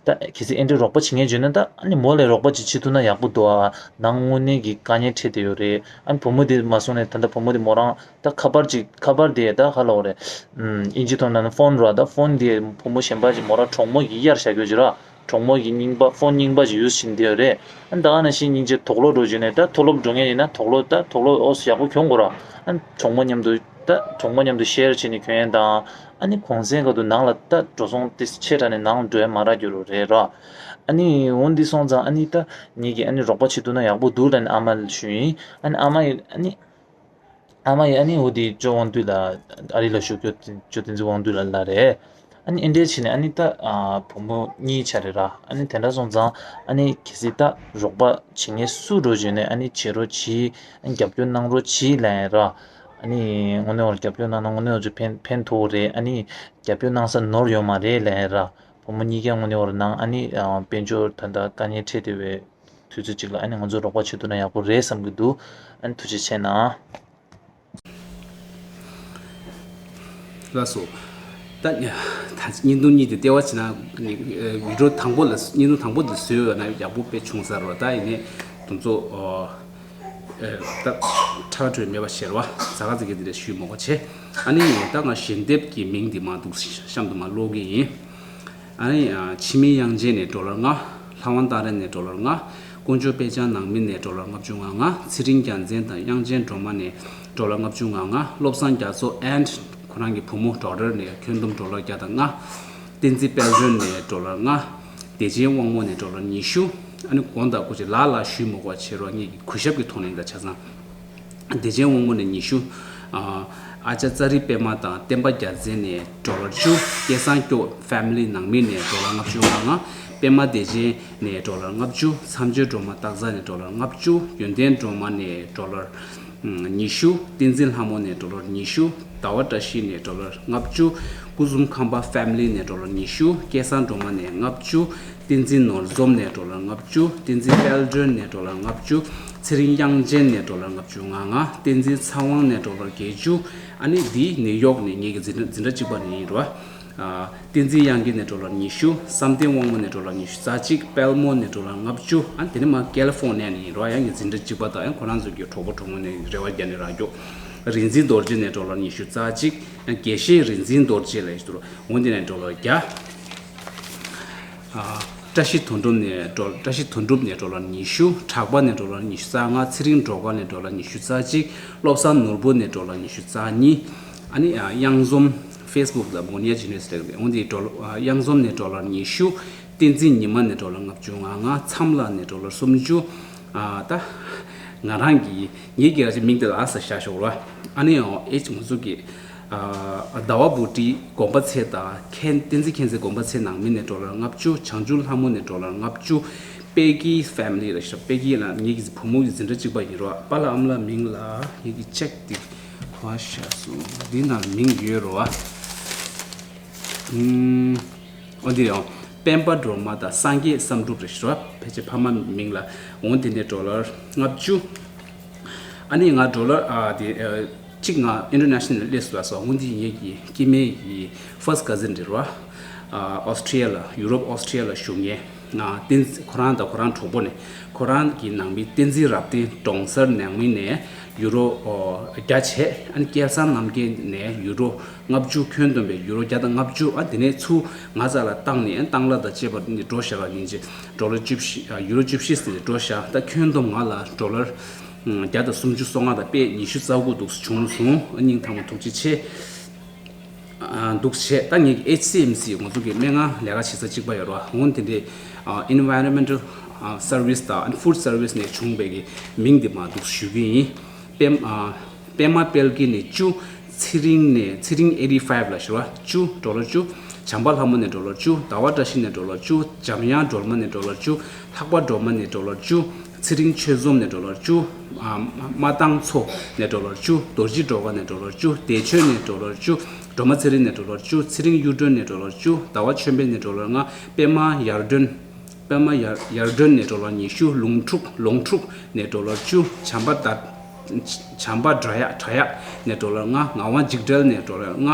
ད་གལ་སྲིད་ཨེ་འདྲའི་རོགས་པ་བྱེད་མཁན་བྱུང་ན་ད་ཨ་ནི་མོ་ལ་རོགས་པ་ཅིག་བྱེད་ཐུབ་ན་ཡག་པོ་འདུག་ཨ། ནང་དངོས་གནས་ཀྱི་དཀའ་ངལ་འཕྲད་བསྡད་ཡོད་རེད། ཨ་ནི་བུ་མོ་དེ་མ་སོང་ནས་ད་ལྟ་བུ་མོ་དེ་མོ་རང་ད་ཁ་པར་ཅིག་ཁ་པར་དེ་ད་ག་ལབ་དགོས་རེད། ཨམ་ཨིན་ཇི་ཐོག་ནང་ཕོན་ར། ད་ཕོན་དེ་བུ་མོ་གཞན་པ་ཅིག་མོ་རང་གྲོགས་མོ་གིས་གཡར་བཞག་ཡོད་ཅིག་ར། གྲོགས་མོ་གིས་རྙིང་པ་ཕོན་རྙིང་པ་ཅིག་ཡུས་བྱེད་བསྡད་ཡོད་རེད། ཨ་ནི་ད་ག་ནང་བཞིན་སྙིང་རྗེ་དུག་ལོག་འགྲོ་བྱུང་ནས་ད་མཐོ་སློབ་འགྲོ་མཁན་ཡིན་ན་དུག་ལོག་ད་དུག་ལོག་ཨོ་ཡག་པོ་གྱོན་དགོས་ར། ཨ་ནི་གྲོགས་མོ་མཉམ་དུ་ད་གྲོགས་མོ་མཉམ་དུ་ཤེར་བྱས་ནས་གྱོན་ཡས་དང་། ཨ་ནི་གུང་སེང་སྐབས་དུ་ནང་ལ་ད་འགྲོ་སོང་དེ་ཆེ་དྲགས་ནས་ནང་ལ་འགྲོ་ཡས་མ་རག་རྒྱུ་རུ་རེད་ར། ཨ་ནི་འོ་འདི་སོང་ཙང་ཨ་ནི་ད་ངེད་ཀྱིས་ཨ་ནི་རོགས་པ་བྱེད་ཐུབ་ན་ཡག་པོ་འདུག་ལབ་ནས་ཨ་མ་ལ་ཞུས་ཡིན། ཨ་ནི་ཨ་མ་ཡིས་ཨ་ནི་ཨ་མ་ཡིས་ཨ་ནི་འོ་དེ་ཇོ་དབང་འདུས་ལ་ཨ་རི་ལ་བཞུགས་ཇོ་ཇོ་བསྟན་འཛིན་དབང་འདུས་ལ་ལབ་རེད། ཨ་ནི་ཨེ་འདྲས་བྱས་ནས་ཨ་ནི་ད་ཨ་བུ་མོ་གཉིས་ཆ་རེད་ར། ཨ་ནི་དེ་འདྲ་སོང་ཙང་ཨ་ནི་གལ་སྲིད་ད་རོགས་པ་བྱེད་མཁན་སུ་འགྲོ་བྱས་ནས་ཨ་ནི་བྱེད་རོགས་གྱིས། ཨ་ནི་རྒྱབ་སྐྱོར་གནང་རོགས་གྱིས་ལབ་ཡིན་ར། ཨ་ནི་དངོས་གནས་བར་རྒྱབ་སྐྱོར་གནང་ན་དངོས་གནས་བར་ཕན་ཕན་ཐོགས་རེད། ཨ་ནི་རྒྱབ་སྐྱོར་གནང་ས་ནོར་ཡོད་མ་རེད་ལབ་ཡིན་ར། བུ་མོ་གཉིས་ཀ་དངོས་གནས་བར་ནང་ཨ་ནི་ཨ་དཔལ་འབྱོར་ད་ལྟ་དཀའ་ངལ་འཕྲད་བསྡད་པའི་དུས་ཚོད་ཅིག་ལ་ཨ་ནི་ང་ཚོ་རོགས་པ་བྱེད་ཐུབ་ན་ཡག་པོ་རེད་བསམ་གྱི་འདུག་ཨ་ནི་ཐུགས་རྗེ་ཆེ་གནང་། ལགས་སོ། ད་ད་བརྙན་ཐུང་གཉིས་དེ་ལྟེ་བ་བྱས་ན་ནི་ཨ་བི་ཌི་ཡོ་དང་པོ་ལ་བརྙན་ཐུང་དང་པོ་དེ་བཟོས་ཡོད་ན་ཡག་པོ་དཔེ་བྱུང་ས་རེད། ད་ཡིན་ནའི་དེ་ཚོ་ཨ་ད་ཁྲ་ཁྲོས་མེད་པ་བྱས་རེད་བ། ཟ་ཁ་ཟ་གི་དེ་འདྲ་ཞུས་མོ་ག་བྱས། ཨ་ནི་ད་ང་ཞལ་འདེབས་ཀྱི་མིང་དེ་མ་འདུག་གཤམ་དུ་མ་ཀློག་གི་ཡིན། ཨ་ནི་ཨ་འཆི་མེད་དབྱངས་ཅན་ནས་ཌོ་ལར་ལྔ། ལྷ་དབང་ཏཱ་རེ་ནས་ཌོ་ལར་ལྔ། དཀོན་མཆོག་དཔལ་འབྱོར་ནང་མི་ནས་ཌོ་ལར་ལྔ་བཅུ་ང་ལྔ། ཚེ་རིང་རྒྱལ་མཚན་དང་དབྱངས་ཅན་སྒྲོལ་མ་ནས་ཌོ་ལར་ལྔ་བཅུ་ང་ལྔ། བློ་བཟང་རྒྱ་མཚོ་and ཁོ་རང་གི་བུ་མོ་ཌོ་ཊར་ནས་ཁྱོན་བསྡོམས་ཌོ་ལར་བརྒྱ་དང་ལྔ། བསྟན་འཛིན་དཔལ་སྒྲོན་ནས་ཌོ་ལར་ལྔ། བདེ་ཆེན་དབང་མོ་ནས་ཌོ་ལར་ཉི་ཤུ། ཨ་ནི་དགོངས་དག་སྐུ་མཁྱེན་ལགས་ལ་ཞུས་མོ་ག་བྱས་རོགས། ངེད་ཀྱི་གུས་ཞབས་ཀྱི་ཐོག་ནས་ད་ཆ་ཚང་བདེ་ཆེན་དབང་མོ་ནས་ཉི་ཤུ། ཨ་ཨ་ཅག་ཙ་རི་པད་མ་དང་བསྟན་པ་རྒྱལ་མཚན་ནས་ཌོ་ལར་བཅུ། སྐལ་བཟང་སྐྱོ་ཕེ་མི་ལི་ནང་མི་ནས་ཌོ་ལར་ལྔ་བཅུ་ང་ལྔ། པད་མ་བདེ་ཆེན་ནས་ཌོ་ལར་ལྔ་བཅུ། མཚམས་སྦྱོར་སྒྲོལ་མ་སྟག་འཚེར་ནས་ཌོ་ལར་ལྔ་བཅུ། ཡོན་ཏན་སྒྲོལ་མ་ནས་ཌོ་ལར་ཉི་ཤུ། བསྟན་འཛིན་ལྷ་མོ་ནས་ཌོ་ལར་ཉི་ཤུ། ཟླ་བ་བཀྲ་ཤིས་ནས་ཌོ་ལར་ལྔ་བཅུ། སྐུ་གསུམ་ཁམས་པ་ཕེ་མི་ལི་ནས་ཌོ་ལར་ཉི་ཤུ། སྐལ་བཟང་སྒྲོལ་མ་ནས་ལྔ་བཅུ། བསྟན་འཛིན་ནོར་འཛོམས་ནས་ཌོ་ལར་ལྔ་བཅུ། བསྟན་འཛིན་དཔལ་སྒྲོན་ནས་ཌོ་ལར་ལྔ་བཅུ། ཚེ་རིང་དབྱངས་ཅན་ནས་ཌོ་ལར་ལྔ་བཅུ་ང་ལྔ། བསྟན་འཛིན་ཚེ་དབང་ནས་ཌོ་ལར་བརྒྱད་ཅུ། ཨ་ནི་འདི་ནིའུ་ཡོག་ནས་ངེད་ཀྱི་འཛིན་གྲྭ་འཛིན་གྲྭ་གཅིག་པ་ནས་ཡིན་རོ། ཨ། བསྟན་འཛིན་དབྱངས་སྐྱིད་ནས་ཌོ་ལར་ཉི་ཤུ། བསམ་གཏན་དབང་མོ་ནས་ཌོ་ལར་ཉི་ཤུ་རྩ་གཅིག་དཔལ་མོ་ནས་ཌོ་ལར་ལྔ་བཅུ། ཨ་ནི་དེ་ནས་མར་ཀེ་ལི་ཧྥོར་ནི་ཡ་ནས་ཡིན་རོ། ཡང་ངེད་འཛིན་གྲྭ་གཅིག་པ་དང་ཡང་ཁོ་རང་ཚོ་གི་གྲོགས་པོ་གྲོགས་མོ་ནས་རེ་བ་རྒྱག་ནས་རག་རྒྱུ། རིག་འཛིན་རྡོ་རྗེ་ནས་ཌོ་ལར་ཉི་ཤུ་རྩ་གཅིག་ཡང་དགེ་བཤེས་རིག་འཛིན་རྡོ་རྗེ་ལ་ཡིན་རོ། འོན་ཏེ་ནས་ཌོ་ལར་བརྒྱ། ཨ། བཀྲ་ཤིས་དོན་གྲུབ་ནས་ཌོ། བཀྲ་ཤིས་དོན་གྲུབ་ནས་ཌོ་ལར་ཉི་ཤུ། གྲགས་པ་ནས་ཌོ་ལར་ཉི་ཤུ་རྩ་ལྔ། ཚེ་རིང་སྒྲོལ་དཀར་ནས་ཌོ་ལར་ཉི་ཤུ་རྩ་གཅིག་བློ་བཟང་ནོར་བུ་ནས་ཌོ་ལར་ཉི་ཤུ་རྩ་གཉིས། ཨ་ནི་ཨ་གཡང་འཛོམས་ཕེ་སི་བུག་ལ་མོ་ནི་ཡ་ཇི་ནེ་སི་ལེགས་རེད། འོན་ཏེ་ཌོ་ལར་ཨ་གཡང་འཛོམས་ནས་ཌོ་ལར་ཉི་ཤུ། བསྟན་འཛིན་ཉི་མ་ནས་ཌོ་ལར་ལྔ་བཅུ་ང་ལྔ། མཚམས་ལགས་ནས་ཌོ་ལར་སུམ་ཅུ། ཨ་ད་ང་རང་གི་ངེད་ཀྱི་ར་ཅིག་མིང་དེ་ལ་ཨ་ས་བཞག་ཤོག་ར། ཨ་ནི་ཨོ་ཨེ་ཅིག་ང་ཚོ་གི་ཨ་ཟླ་བ་བུ་ཊི་དགོན་པ་ཚེ་དང་མཁན་བསྟན་འཛིན་མཁྱེན་བརྩེ་དགོན་པ་ཚེ་ནང་མི་ནས་ཌོ་ལར་ལྔ་བཅུ། བྱང་ཆུབ་ལྷ་མོ་ནས་ཌོ་ལར་ལྔ་བཅུ། པེ་ཀི་ཕེ་མི་ལི་ལ་ཤོག་པེ་ཀི་ལ་ངེད་ཀྱི་བུ་མོ་གི་འཛིན་གྲྭ་གཅིག་པ་ཡིན་རོ། པཱ་ལགས་ཨ་མ་ལགས་མིང་ལ་ངེད་ཀྱི་ཅེག་དེ་ག་བ་བཞག་སོང་། འདི་ནང་མིང་ཡོད་རོ། ཨ་ཨོ་འདི་ཡང་སྤེན་པ་སྒྲོལ་མ་དང་སངས་རྒྱས་བསམ་གྲུབ་རེད་ཤག་ཕལ་ཆེར་ཕ་མ་མིང་ལ། འོ་དེ་ནས་ཌོ་ལར་ལྔ་བཅུ། ཨ་ནི་ང་ཌོ་ལར་ཨ་དེ་ཨ་གཅིག་ང་ཨིན་ཊར་ནེ་ཤ་ནལ་སླེབས་སོང་ལ་སོང་། འོ་འདི་ངེད་ཀྱི་སྐྱེ་དམན་གྱི་ཕར་སི་ཊི་ཀ་ཟིན་རེད་རོ། ཨ་ཨོ་སི་ཊི་ཡ་ལ་ཡུ་རོབ་ཨོ་སི་ཊི་ཡ་ལ་བཞུགས་མཁན། ཨ་བསྟན་འཛིན་ཁོ་རང་དང་ཁོ་རང་གྲོགས་པོ་ནས་ཁོ་རང་གི་ནང་མི་བསྟན་འཛིན་རབ་བརྟན་གྲོང་གསར་ནང་མི་ནས་ཡུ་རོ་ཨོ་བརྒྱ་བྱས། ཨ་ནི་སྐལ་བཟང་རྣམ་རྒྱལ་ནས་ཡུ་རོ་ལྔ་བཅུ། ཁྱོན་བསྡོམས་པའི་ཡུ་རོ་བརྒྱ་དང་ལྔ་བཅུ། ཨ་དེ་ནས་ཚུར་ང་རྩ་ལ་བཏང་ནས་བཏང་གླ་དང་བཅས་པ་འདི་འགྲོ་བཞག་ལ་ཡིན་ཅེ་ཌོ་ལར་བཅུ་བཞི། ཨ་ཡུ་རོ་བཅུ་བཞི་ཟེར་ཏེ་འགྲོ་བཞག་ད་ཁྱོན་བསྡོམས་ང་ལ་ཌོ་ལར་བརྒྱ་དང་སུམ་ཅུ་སོ་ལྔ་དང་པད་ཉི་ཤུ་རྩ་དགུ་འདུག་བྱུང་སོང་། ཨ་སྙིང་ཐག་པ་ཐུགས་རྗེ་ཆེ། ཨ་འདུག་བྱས། ད་ངེད་ཀྱི་ཨེཆ་སི་ཨེམ་སི་ང་ཚོ་གི་སྨན་ཁང་ལས་ཀ་བྱེད་ས་གཅིག་པ་ཡོད་རེད་བ། འོན་དེ་འདྲའི་ཨ་ཨེན་ཝའི་རོན་མེན་ཊལ་ཨ་སར་བི་སི་དང་ཨ་ནི་ཕུཌ་སར་བི་སི་ནས་བྱུང་བའི་གི་མིང་འདི་མར་འདུག་ཞུ་གི་ཡིན། པད་ཨ་པད་མ་དཔལ་སྐྱིད་ནས་བཅུ། ཚེ་རིང་ནས་ཚེ་རིང་ཨེ་ཊི་ཕའིབ་ལ་ཞུ་བ་བཅུ། ཌོ་ལར་བཅུ། བྱམས་པ་ལྷ་མོ་ནས་ཌོ་ལར་བཅུ། ཟླ་བ་བཀྲ་ཤིས་ནས་ཌོ་ལར་བཅུ། འཇམ་དབྱངས་སྒྲོལ་མ་ནས་ཌོ་ལར་བཅུ། ལྷག་པ་སྒྲོལ་མ་ནས་ཌོ་ལར་བཅུ། ཚེ་རིང་ཆོས་འཛོམས་ནས་ཌོ་ལར་བཅུ། ཨ་མ་ཏང་མཚོ་ནས་ཌོ་ལར་བཅུ། རྡོ་རྗེ་སྒྲོལ་དཀར་ནས་ཌོ་ལར་བཅུ། བདེ་ཆོས་ནས་ཌོ་ལར་བཅུ། སྒྲོལ་མ་ཚེ་རིང་ནས་ཌོ་ལར་བཅུ། ཚེ་རིང་གཡུ་སྒྲོན་ནས་ཌོ་ལར་བཅུ། ཟླ་བ་ཆོས་འཕེལ་ནས་ཌོ་ལར་ལྔ། པད་མ་ཡར་སྒྲོན། པད་མ་ཡར་ཡར་སྒྲོན་ནས་ཌོ་ལར་ཉི་ཤུ། ལུང་ཕྲུག་ལུང་ཕྲུག་ནས་ཌོ་ལར་བཅུ། བྱམས་པ་དར། བྱམས་པ་དགྲ་ཡག་དགྲ་ཡག་ནས་ཌོ་ལར་ལྔ། ངག་དབང་འཇིགས་བྲལ་ནས་ཌོ་ལར་ལྔ།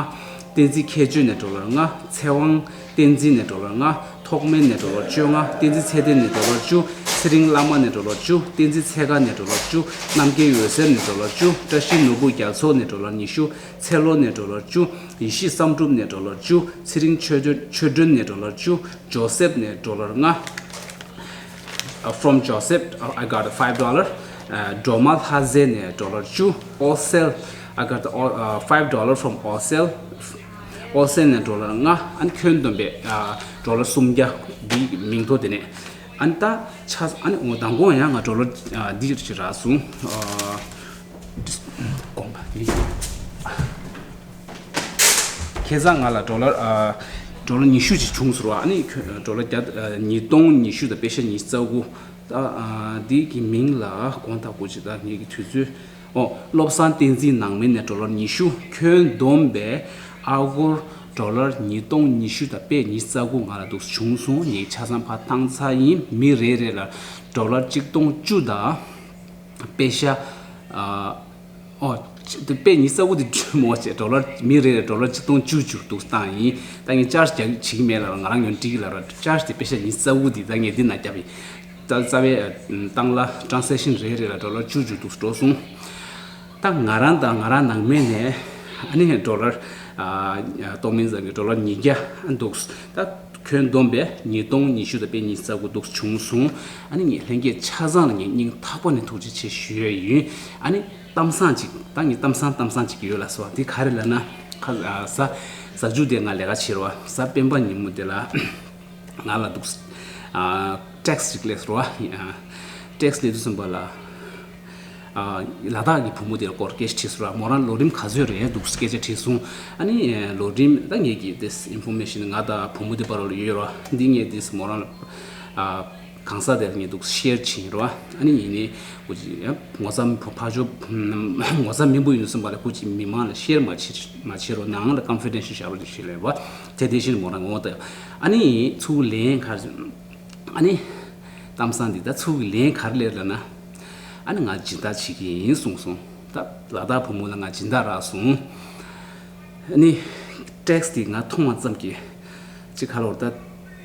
བསྟན་འཛིན་མཁས་སྤྱོད་ནས་ཌོ་ལར་ལྔ། ཚེ་དབང་བསྟན་འཛིན་ནས་ཌོ་ལར་ལྔ། ཐོགས་སྨན་ནས་ཌོ་ལར་བཅོ་ལྔ། བསྟན་འཛིན་ཚེ་བརྟན་ནས་ཌོ་ལར་བཅུ། ཚེ་རིང་བླ་མ་ནས་ཌོ་ལར་བཅུ། བསྟན་འཛིན་ཚེ་དཀར་ནས་ཌོ་ལར་བཅུ། རྣམ་རྒྱལ་འོད་ཟེར་ནས་ཌོ་ལར་བཅུ། བཀྲ་ཤིས་ནོར་བུ་རྒྱ་མཚོ་ནས་ཌོ་ལར་ཉི་ཤུ། ཚེ་ལོ་ནས་ཌོ་ལར་བཅུ། ཡེ་ཤེས་བསམ་གྲུབ་ནས་ཌོ་ལར་བཅུ། ཚེ་རིང་ཆོས་སྒྲོན་ཆོས་སྒྲོན་ནས་ཌོ་ལར་བཅུ། ཇོ་སེབ་ནས་ཌོ་ལར་ལྔ། Uh, from Joseph, uh, I got a five dollar. Uh, སྒྲོལ་མ་ལྷ་རྫས་ནས་ཌོ་ལར་བཅུ། ཨོ་སེལ། I got the, uh, five dollar from ཨོ་སེལ། ཨོ་སེལ་ནས་ཌོ་ལར་ལྔ། ཨ་ནི་ཁྱོན་བསྡོམས་པས་ཨ་ཌོ་ལར་སུམ་བརྒྱ། འདིའི་མིང་ཐོ་དེ་ནས། ཨ་ནི་ད་ཆ་ཨ་ནི་འོ་མདང་དགོང་ཡང་ང་ཌོ་ལར་ཨ་འདི་ཞིག་རག་སོང་། ཨ་དགོངས་པ་འདི། ཁ་སང་ང་ལ་ཌོ་ལར་ཨ་ཌོ་ལར་ཉི་ཤུ་ཅིག་བྱུང་ཟེར་བ། ཨ་ནི་ཁྱོད་ཌོ་ལར་བརྒྱ་ཨ་ཉིས་སྟོང་ཉི་ཤུ་དང་པེ་ཤ་ཉི་ཤུ་རྩ་དགུ། ད་ཨ་འདི་གི་མིང་ལ་དགོངས་དག་གོ་ཅིག་ད་ངེད་ཀྱི་དུས་ཚོད། ཨོ། བློ་བཟང་བསྟན་འཛིན་ནང་མི་ནས་ཌོ་ལར་ཉི་ཤུ། ཁྱོན་བསྡོམས་པས་ཨ་སྒོར་ཌོ་ལར་ཉིས་སྟོང་ཉི་ཤུ་དང་པེ་ཉི་ཤུ་རྩ་དགུ་ང་ལ་འདུག་བྱུང་སོང་། ངས་ཆ་ཚང་ཕར་བཏང་ཚར་ཡིན། མི་རེ་རེ་ལ་ཌོ་ལར་གཅིག་སྟོང་བཅུ་དང་པེ་ཤ་ཨ། ཨོ། དེ་པེ་ཉི་ཤུ་རྩ་དགུ་དེ་བཅུ་མོ་བྱས། ཌོ་ལར་མི་རེ་རེ་ཌོ་ལར་གཅིག་སྟོང་བཅུ་བཅུ་འདུག་བཏང་ཡིན། ད་ངས་ཅར་ཇི་བྱེད་ཀྱི་མེད་ལ་ང་རང་ཡོང་འགྲིག་གི་ལ་ར། ཅར་ཇི་དེ་པེ་ཤ་ཉི་ཤུ་རྩ་དགུ་དེ་ད་ངས་འདི་ན་བརྒྱབ་ཡིན། ད་རྩ་བའི་ཨ་བཏང་གླ་ཊ་རན་སེག་ཤན་རེ་རེ་ལ་ཌོ་ལར་བཅུ་བཅུ་འདུག་འགྲོ་སོང་། ད་ང་རང་དང་ང་རང་ནང་མི་ནས་ཨ་ནི་ཌོ་ལར་ཨ་ཏོག་མིན་ཙམ་གྱི་ཌོ་ལར་ཉིས་བརྒྱ་འདུག་ད་ཁྱོན་བསྡོམས་པས་ཉིས་སྟོང་ཉི་ཤུ་དང་པེ་ཉི་ཤུ་རྩ་དགུ་འདུག་བྱུང་སོང་། ཨ་ནི་ངས་ལྷན་རྒྱས་ཆ་ཚང་ལ་ངས་སྙིང་ཐག་པ་ནས་ཐུགས་རྗེ་ཆེ་ཞུ་ཡས་ཡིན། ཨ་ནི་གཏམ་བཟང་ཅིག་ད་ངས་གཏམ་བཟང་གཏམ་བཟང་ཅིག་ཡོད་ལ་སོ། འདི་ག་རེ་ལབ་ན། ཁ་ཨ་གཟའ་གཟའ་མཇུག་དེ་ང་ལས་ཀ་བྱེད་རོགས། གཟའ་སྤེན་པ་ཉིན་མོ་དེ་ལ་ང་ལ་འདུག་ཨ་ཊེག་སི་ཅིག་སླེབས་རོགས། ཨ་ཊེག་སི་སླེབས་དུས་ཙམ་པ་ལ་ཨ་ལ་དྭགས་ཀྱི་བུ་མོ་དེ་ལ་སྐོར་སྐད་ཆ་དྲིས་སོང་ར། མོ་རང་ལོ་རིམ་ག་ཚོད་རེད་འདུག་སྐད་ཆ་དྲིས་སོང་། ཨ་ནི་ལོ་རིམ་ད་ངེད་ཀྱི་དེ་ཨིན་ཕོར་མེ་ཤན་ང་དང་བུ་མོ་དེ་བར་ལ་ཡོད་ར། འདི་ངས་དེ་མོ་རང་ལ་ཨ། གང་ཟག་དེ་ལ་ངས་འདུག་ཤེར་བྱིན་རོ། ཨ་ནི་ཡིན་ནའི་ཀུ་ཅི་ཡང་ངོ་ཚ་ཕ་ཕ་ཕྱོགས་ངོ་ཚ་མི་འབུ་ཡིན་སོང་བ་ལ་ཀུ་ཅི་མི་མང་ལ་ཤེར་མ་བྱེད་མ་བྱེད་རོགས་གནང་ལ་ཀོན་ཕི་ཌེན་ཤལ་བྱ་རོགས་ཞེས་ལབ་པ། དེ་དེ་བཞིན་མོ་རང་ངོ་ད། ཨ་ནི་ཚུར་ལན་ག་རེ། ཨ་ནི་གཏམ་བཟང་འདི་ད་ཚུར་གི་ལན་ག་རེ་ལབ་ལབ་ན། ཨ་ནི་ང་སྦྱིན་བདག་བྱེད་ཀྱི་ཡིན་གསུངས་སོང་། ད་ལ་དྭགས་བུ་མོ་ལ་ང་སྦྱིན་བདག་རག་སོང་། ནི་ཊེག་སི་དེ་ང་མཐོང་བ་ཙམ་གྱིས་ཅི་ཁ་ལོར་ད་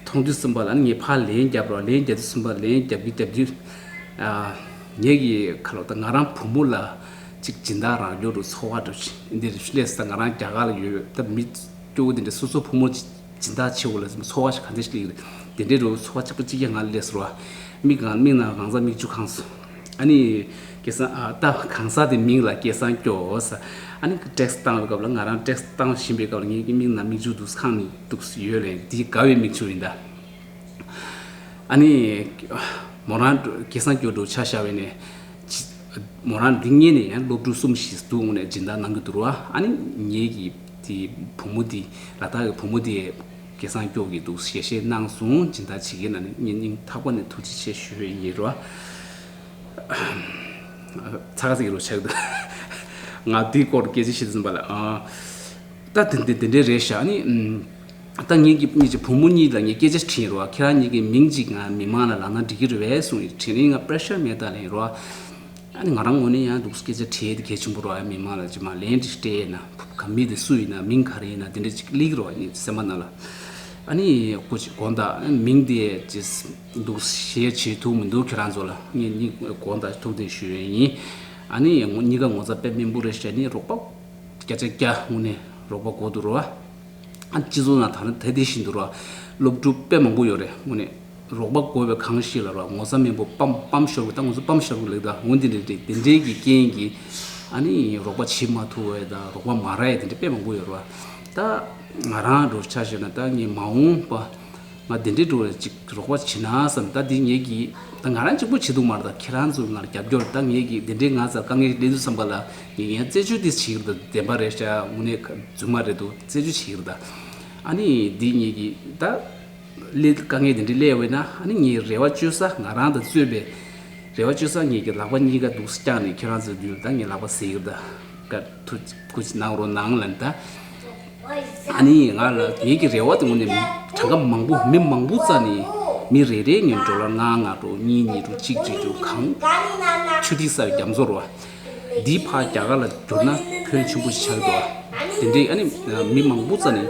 མཐོང་དུས་ཙམ་པ་ལ་ནི་ངས་ཕར་ལན་རྒྱབ་རོགས། ལན་རྒྱབ་དུས་ཙམ་པ་ལན་རྒྱབ་ཀྱི་རྒྱབ་དུས། ཨ། ངས་ཀྱི་ཁ་ལོར་ད་ང་རང་བུ་མོ་ལ་ཅིག་སྦྱིན་བདག་རག་རྒྱུ་རུ་ཚོར་བ་འདྲ་ཅིག་འདི་རེད། སླེབས་ས་ང་རང་རྒྱ་གར་ལ་ཡོད་ད་མི་སྐྱོ་བོ་འདི་འདྲ་སོ་སོ་བུ་མོ་ཅིག་སྦྱིན་བདག་ཆེ་བོ་ལ་ཚོར་བ་ཞིག་ག་འདྲ་ཞིག་སླེབས་ཀྱི་རེད། དེ་འདྲའི་རུ་ཚོར་བ་གཅིག་པ་གཅིག་རྐྱང་ང་ལ་སླེབས་སོང་བ། མིག་གང་མིག་ནང་གང་ཟག་མིག་ཆུ་གང་སོང་། ཨ་ནི། སྐལ་བཟང་ཨ་ད་གང་ཟག་དེ་མིང་ལ་སྐལ་བཟང་སྐྱོ་ཟེར། ཨ་ནི་ཊེག་སི་བཏང་བའི་སྐབས་ལ་ང་རང་ཊེག་སི་བཏང་བཞིན་པའི་སྐབས་ལ་ངའི་མིག་ནང་མིག་ཆུ་འདུག་ཁང་ནས་འདུག་ཡོད་རེད། དེ་དགའ་བའི་མིག་ཆུ་ཡིན་ད། ཨ་ནི། མོ་རང་སྐལ་བཟང་སྐྱོ་འགྲོ་ཆ་བཞག་པས་ནས། མོ་རང་འདི་ངེད་ནས་ཡང་སློབ་ཕྲུག་གསུམ་བཞི་འདུག་ནས་སྦྱིན་བདག་གནང་གི་འདུག་ར། ཨ་ནི་ངེད་ཀྱི་དེ་བུ་མོ་དེ་ལ་དྭགས་ཀྱི་བུ་མོ་དེ། སྐལ་བཟང་སྐྱོ་གིས་འདུག་ཞལ་བཞེས་གནང་སོང་། སྦྱིན་བདག་བྱེད་ཀྱི་ན་ནི་ངེད་སྙིང་ཐག་པ་ནས་ཐུགས་རྗེ་ཆེ་ཞུ་བའི་ཡིན་རོ། ཚ་ག་ཟིག་རོ་ཆགས་འདུག་ང་དེའི་སྐོར་སྐད་ཆ་བཤད་ཟིན་པ་ལ་ཨ། ད་དེ་འདྲ་དེ་འདྲ་རེད་ཤག་ཨ་ནི་ད་ངེད་ཀྱི་གཉིས་ཀྱི་བུ་མོ་གཉིས་ལ་ངས་སྐད་ཆ་དྲིས་རོ། ཁྱེད་རང་གཉིས་ཀྱི་མིང་གཅིག་ང་མི་མང་ལ་ལབ་ན་འགྲིག་གི་རེད་པས་གསུངས་ཡོད། དྲིས་ནས་ང་པེ་རེ་ཤར་མེད་ད་ལན་རོ། ཨ་ནི་ང་རང་ངོས་ནས་ཡང་འདུག་སྐད་ཆ་དྲིས་ཏེ་གལ་ཆེན་པོ་རོ། ཨ་མི་མང་ལ་ཅི་མ་ལན་ཅིག་སྤྲད་ན་ག་མི་དེ་སུ་ཡིན་ན་མིང་ག་རེ་ཡིན་ན་དེ་འདྲ་ཅིག་ལིག་རོ། ཨ་ནི་སེམས་པ་ནང་ལ། ཨ་ནི་ཀུ་ཅི་དགོངས་དག་མིང་དེ་ཅི་འདུག་ཞེས་བྱེད་ཐུབ་མི་འདུག་ཁྱེད་རང་ཚོ་ལ་ངས་གཉིས་དགོངས་དག་ཐུགས་གཏད་ཞུ་ཡས་ཡིན། ཨ་ནི་གཉིས་ཀ་ངོ་ཚ་དཔེ་མི་འབུ་རེད་ཤག་ཨ་ནི་རོགས་པ་བརྒྱ་ཆ་བརྒྱ་དངོས་གནས་རོགས་པ་དགོས་འདུག་རོ། ཨ་སྤྱི་ཚོགས་ནང་ད་ནི་ད་དེ་བཞིན་དུ་རོ། སློབ་ཕྲུག་དཔེ་མང་པོ་ཡོད་རེད་དངོས་གནས། རོགས་པ་དགོས་པའི་གང་ཞིག་ལ་རོ། ངོ་ཚ་མེད་པོ་སྤམ་སྤམ་ཤོར་བའི་ད་ང་ཚོ་སྤམ་ཤོར་བའི་ལེགས་ད་འོན་ཏེ་འདྲ་འདྲ་དེ་འདྲའི་གི་རྐྱེན་གྱིས་ཨ་ནི་རོགས་པ་བྱེད་མ་ཐུབ་པའི་ད་རོགས་པ་མ་རག་ཡས་དེ་འདྲ་དཔེ་མང་པོ་ཡོད་རོ། ད་ང་རང་འགྲོ་ཆ་བཞག་ན་ད་ངས་མ་འོངས་པ་ང་དེ་འདྲའི་འགྲོ་བའི་ཅིག་རོགས་པ་བྱེད་ན་བསམ། ད་འདི་ངེད་ཀྱིས་ད་ང་རང་གཅིག་པོ་བྱེད་ཐུབ་མ་རེད། ད་ཁྱེད་རང་ཚོ་ང་ལ་རྒྱབ་སྐྱོར་ད་ངེད་ཀྱིས་དེ་འདྲའི་ང་ཚོར་དཀའ་ངལ་སླེབས་དུས་བསམ་པ་ལ་ངེད་ཀྱིས་ཡང་རྩད་གཅོད་དེ་བྱེད་ཀྱི་རེད། ད་བདེན་པ་རེད་ཤག་དངོས་གནས་རྫུན་མ་རེད་འདུག་རྩད་གཅོད་བྱེད་ཀྱི་རེད། ད་ཨ་ནི་འདི་ངེད་ཀྱིས་ད། ལས་དཀའ་ངལ་དེ་འདྲ་སླེབས་པ་ཡིན་ན་ཨ་ནི་ངས་རེ་བ་བཅོལ་ས་ང་རང་དང་རྩོད་པའི་རེ་བ་བཅོལ་ས་ངེད་ཀྱི་ལག་པ་གཉིས་ཀ་འདུག་སེ་བརྐྱངས་ནས་ཁྱེད་རང་ཚོའི་མདུན་ལ་ད་ངས་ལག་པ་ཟེར་གི་ད་ཀ་ཐུགས་ཁུར་གནང་རོགས་གནང་ལབ་ད། ཨ་ནི་ང་ལ་ངེད་ཀྱི་རེ་བ་དེ་ངོ་ནས་གྲངས་ཀ་མང་པོ་མི་མང་པོ་རྩ་ནས་མི་རེ་རེ་ངས་ཌོ་ལར་ལྔ་ལྔ་འགྲོ་གཉིས་གཉིས་འགྲོ་གཅིག་གཅིག་འགྲོ་གང་ཆུ་ཐིགས་ས་རྒྱ་མཚོ་རོ། འདི་ཕར་རྒྱ་གར་ལ་བསྒྱུར་ན་ཕོན་ཆེན་པོ་ཞིག་ཆགས་འདུག་དེ་འདྲའི་ཨ་ནི་མི་མང་པོ་རྩ་ནས།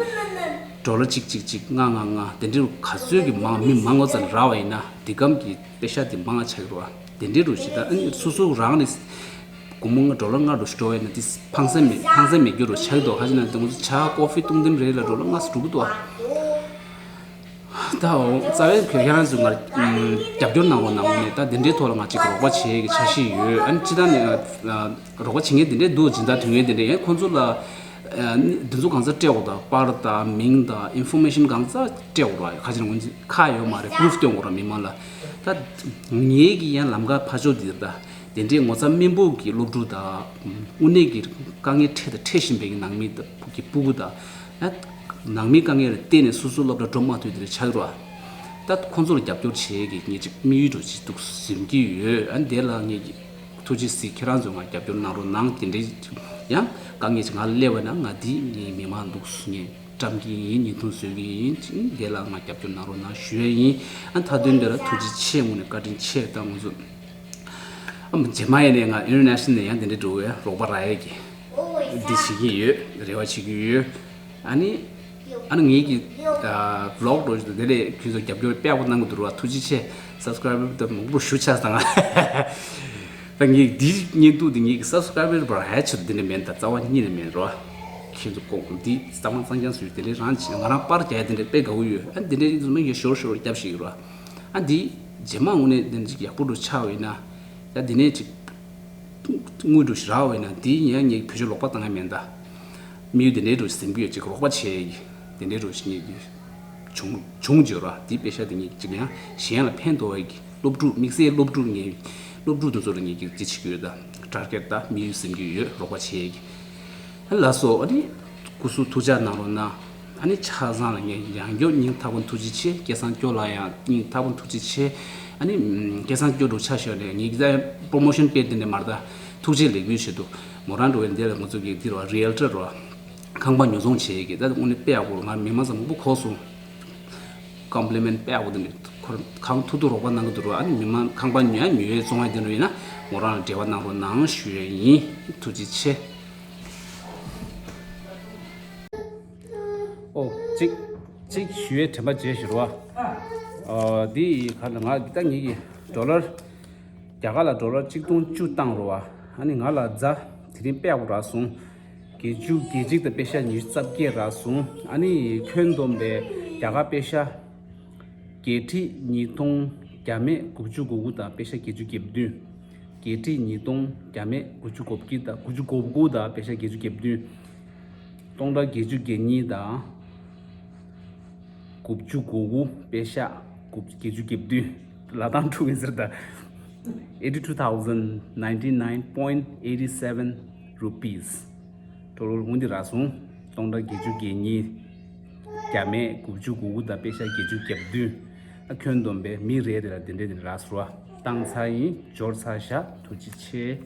ཌོ་ལར་གཅིག་གཅིག་གཅིག་ལྔ་ལྔ་ལྔ་དེ་འདྲའི་ག་ཚོད་ཀྱི་མང་མི་མང་བ་ཙམ་རག་པ་ཡིན་ན་དེ་གམ་གྱི་པེ་ཤ་དེ་མང་ཆགས་རོ། དེ་འདྲའི་རུ་ཞིག་ད་ཨ་ནི་སོ་སོ་རང་ནས་སྒོར་མོ་ལྔ་ཌོ་ལར་ལྔ་འགྲོ་ཞིག་འགྲོ་བ་ཡིན་ན་དེ་ཕངས་སེམས་མེད་ཕངས་སེམས་མེད་རྒྱུ་རུ་ཆགས་འདུག་ཁ་ཅིག་ན་དེ་ང་ཚོ་ཇ་ཀོ་ཕི་བཏུང་དེམ་རེ་ལ་ཌོ་ལར་ལྔ་སུ་འགྲོ་གི་འདུག་ཨ། ད་འོ་རྩ་བའི་ཁྱེད་རང་ཚོ་ང་རྒྱབ་སྐྱོར་གནང་བ་ནང་ནས་ད་དེ་འདྲའི་ཐོག་ལ་ང་གཅིག་རོགས་པ་བྱེད་ཀྱི་འཆར་གཞི་ཡོད། ཨ་ནི་སྤྱི་བཏང་ནས་རོགས་པ་བྱེད་མཁན་དེ་འདྲའི་འདུག་སྦྱིན་བདག་དོན་མཁན་དེ་འདྲའི་ཡང་ཁོང་ཚོ་ལ། འདི་ཚོ་གང་ཚ་སྤྲད་འོ་ད་པར་དང་མིང་དང་ཨིན་ཕོར་མེ་ཤན་གང་ཚ་སྤྲད་འོ་ར་ཁ་ཅིག་ངོས་ཁ་ཡོད་མ་རེད། པུ་རུབ་སྟོན་འོ་ར་མི་མང་ལ། ད་ངེད་ཀྱི་ཡང་ལམ་ཁ་ཕ་ཕྱོགས་འདིར་ད་དེ་འདྲའི་ངོ་ཚ་སྨན་པོ་གི་སློབ་ཕྲུག་དང་དངོས་གནས་ཀྱི་དཀའ་ངལ་འཕྲད་དང་འཕྲད་བཞིན་པའི་ནང་མི་གི་སྤུ་གུ་དང་ནང་མི་དཀའ་ངལ་ལ་བརྟེན་ནས་སོ་སོ་སློབ་གྲྭ་འགྲོ་མ་ཐུབ་དེ་འདྲ་ཆགས་རོ། ད་ཁོང་ཚོ་ལ་རྒྱབ་སྐྱོར་བྱེད་ཀྱི་ངེད་ཅིག་དམིགས་ཡུལ་འགྲོ་ཅིག་འདུག་ཟིན་གྱི་ཡོད། ཨ་འདི་ལ་ངེད་ཀྱི་ཐུགས་རྗེ་གཟིགས། ཁྱེད་རང་ཚོས་ང་རྒྱབ་སྐྱོར་གནང་རོགས་གནང་། དེ་འདྲའི་ཡང་དཀའ་ངལ་ཅིག་ང་ལ་སླེབས་པ་ན་ང་འདི་ངའི་མི་མང་འདུག་ངས་བཀྲམ་གྱི་ཡིན། བརྙན་ཐུང་བཟོ་གི་ཡིན། དེ་ལ་ང་རྒྱབ་སྐྱོར་གནང་རོགས་གནང་ཞུ་ཡས་ཡིན། ཨ་མཐའ་དོན་འདི་ལ་ཐུགས་རྗེ་ཆེ། དངོས་གནས་བཀའ་དྲིན་ཆེ། ད་ང་ཚོ་ཨ་རྗེས་མ་ཡིན་ནས་ང་ཨིན་ཊར་ནེ་ཤ་ནལ་ནས་ཡང་དེ་འདྲའི་འགྲོ་བའི་རོགས་པ་རག་ཡས་ཀྱི་འདི་བྱེད་ཀྱི་ཡོད། རེ་བ་བྱེད་ཀྱི་ཡོད། ཨ་ནི། ཨ་ནི་ངེད་ཀྱི་ཨ་བི་ལོག་འགྲོ་བཞིན་དུ་དེ་ལས་ཁྱོད་ཚོ་རྒྱབ་སྐྱོར་དཔེ་ཡག་པོ་གནང་གི་འདུག་ར། ཐུགས་རྗེ་ཆེ། སབ་སི་ཀ་རའེ་བར་དེ་མང་པོ་ཞུ་ཆགས་སོང་། ད་ངེད་འདིའི་བརྙན་ཐུང་འདི་ངེད་ཀྱི་སབ་སི་ཀ་རའེ་བར་ཧའི་ཆེད་དུ་འདི་འདྲ་མིན། ད་རྩ་བ་ཉིད་ནས་མིན་ར། ཁྱོད་ཚོ་ལྐོག་འདི་གཙང་མ་གཙང་རྐྱང་བཟོས་དེ་འདྲའི་རང་བྱས། ང་རང་པར་རྒྱག་ཡ་དེ་འདྲ་དཔེ་དགའ་བོ་ཡོད། ཨ་འདི་འདྲའི་ཚོ་མ་ངས་ཞོར་ཞོར་རྒྱབ་ཤིག་ར། ཨ་འདི་རྗེས་མ་དངོས་གནས་དེ་འདྲ་ཅིག་ཡག་པོ་འགྲོ་ཆགས་པ་ཡིན་ན། ད་འདི་ནས་ཅིག་དངུལ་འགྲོ་ཞིག་རག་པ་ཡིན་ན་འདི་ཡིན་ཡང་ངས་བེད་སྤྱོད་ལོག་པ་བཏང་ཡ་མེད་ད། དམིགས་ཡུལ་འདི་འདྲའི་འགྲོ་ཞིག་ཟིན་གྱི་ཡོད། ཅིག་རོགས་པ་བྱེད་ཡ་གི་འདི་འདྲའི་འགྲོ་ཞིག་ངས་ཀྱི་བྱུང་བྱུང་བྱོས་ར། འདི་དཔེ་ཤ་འདི་ངས་ཅིག་ཡང་གཞན་ལ་ཕན་ཐོགས་ཡ་གི་སློབ་ཕྲུག་དམིགས་བསལ་སློབ་ཕྲུག་ངས་སློབ་ཕྲུག་དེ་ཚོ་ལ་ངས་ཀྱི་འདི་བྱེད་ཀྱི་ཡོད་ད། ཊར་གེཊ་ད་དམིགས་ཡུལ་ཟིན་གྱི་ཡོད། རོགས་པ་བྱེད་ཡ་གི། ལགས་སོ། ཨ་ནི་སྐུ་གཟུགས་ཐུགས་ཅག་གནང་རོགས་གནང་། ཨ་ནི་ཆ་ཚང་ལ་ངས་ཡང་བསྐྱར་སྙིང་ཐག་པ་ཐུགས་རྗེ་ཆེ། སྐལ་བཟང་སྐྱོ་ལ་ཡང་སྙིང་ཐག་པ་ཐུགས་རྗེ་ཆེ། ཨ་ནི་ཨམ་སྐལ་བཟང་སྐྱིད་འགྲོ་ཆ་ཞོར་ནས་ངེད་ཀྱི་ད་པོ་རོ་མོ་ཤོན་སྤེལ་དེ་ནས་མར་ད་ཐུགས་རྗེ་ལེགས་འབུལ་ཞུ་འདུག་མོ་རང་འགྲོ་བའི་འདི་ལ་ང་ཚོ་གི་འདི་རུ་རི་ཨེལ་ཊར་རུ་ཁང་པ་ཉོ་ཚོང་བྱེད་ཀྱི་ད་དངོས་གནས་དཔེ་ཡག་པོ་རུ་ང་མི་མང་ཚོ་མང་པོ་གོ་སོང་། ཀོམ་པི་ལི་མེན་ཊི་དཔེ་ཡག་པོ་དེ་འདྲ་ཁོར་གང་ཐུབ་ཐུབ་རོགས་པ་གནང་གི་འདུག་རུ། ཨ་ནི་མི་མང་ཁང་པ་ཉོ་ཡ་ཉོ་ཡའི་བཙོང་ཡ་དེ་འདྲ་ཡིན་ན་མོ་རང་ལ་འབྲེལ་བ་གནང་རོགས་གནང་ཞུ་ཡ་ཡིན། ཐུགས་རྗེ་ཆེ། ཨོ། གཅིག་གཅིག་ཞུ་ཡའི་དྲན་པ་བརྗེད་ཞུ་རོགས། ཨ་འདི་ག་ལ་ང་ད་ངེད་ཀྱི་ཌོ་ལར་རྒྱ་གར་ལ་ཌོ་ལར་གཅིག་སྟོང་བཅུ་བཏང་རོགས། ཨ་ནི་ང་ལ་རྫ་དེ་རིང་དཔེ་ཡག་པོ་རག་སོང་། བརྒྱད་ཅུ་གྱ་གཅིག་དང་པེ་ཤ་ཉི་ཤུ་རྩ་བརྒྱད་རག་སོང་། ཨ་ནི་ཁྱོན་བསྡོམས་པའི་རྒྱ་གར་པེ་ཤ་བརྒྱད་ཁྲི་ཉིས་སྟོང་བརྒྱ་མེད་དགུ་བཅུ་གོ་དགུ་དང་པེ་ཤ་བརྒྱད་ཅུ་གྱ་བདུན། བརྒྱད་ཁྲི་ཉིས་སྟོང་བརྒྱ་མེད་དགུ་བཅུ་གོ་བརྒྱད་དང་དགུ་བཅུ་གོ་དགུ་དང་པེ་ཤ་བརྒྱད་ཅུ་གྱ་བདུན། སྟོང་ཕྲག་བརྒྱད་ཅུ་གྱ་གཉིས་དང་དགུ་བཅུ་གོ་དགུ། པེ་ཤ་དགུ་བརྒྱད་ཅུ་གྱ་བདུན། ལ་དང་འཁྲུག་ཡིན་ཟེར་ད། eighty two thousand ninety nine point eighty seven rupees། ཊོ་ཊལ་འོ་འདི་རག་སོང་། སྟོང་ཕྲག་བརྒྱད་ཅུ་གྱ་གཉིས། བརྒྱ་མེད་དགུ་བཅུ་གོ་དགུ་དང་པེ་ཤ་བརྒྱད་ཅུ་གྱ་བདུན། ཨ་ཁྱོན་བསྡོམས་པས་མི་རེ་རེ་ལ་དེ་འདྲས་དེ་འདྲས་རག་སོང་བ། བཏང་ཚར་ཡིན། འབྱོར་ཚར་ཤག་ཐུགས་རྗེ་ཆེ།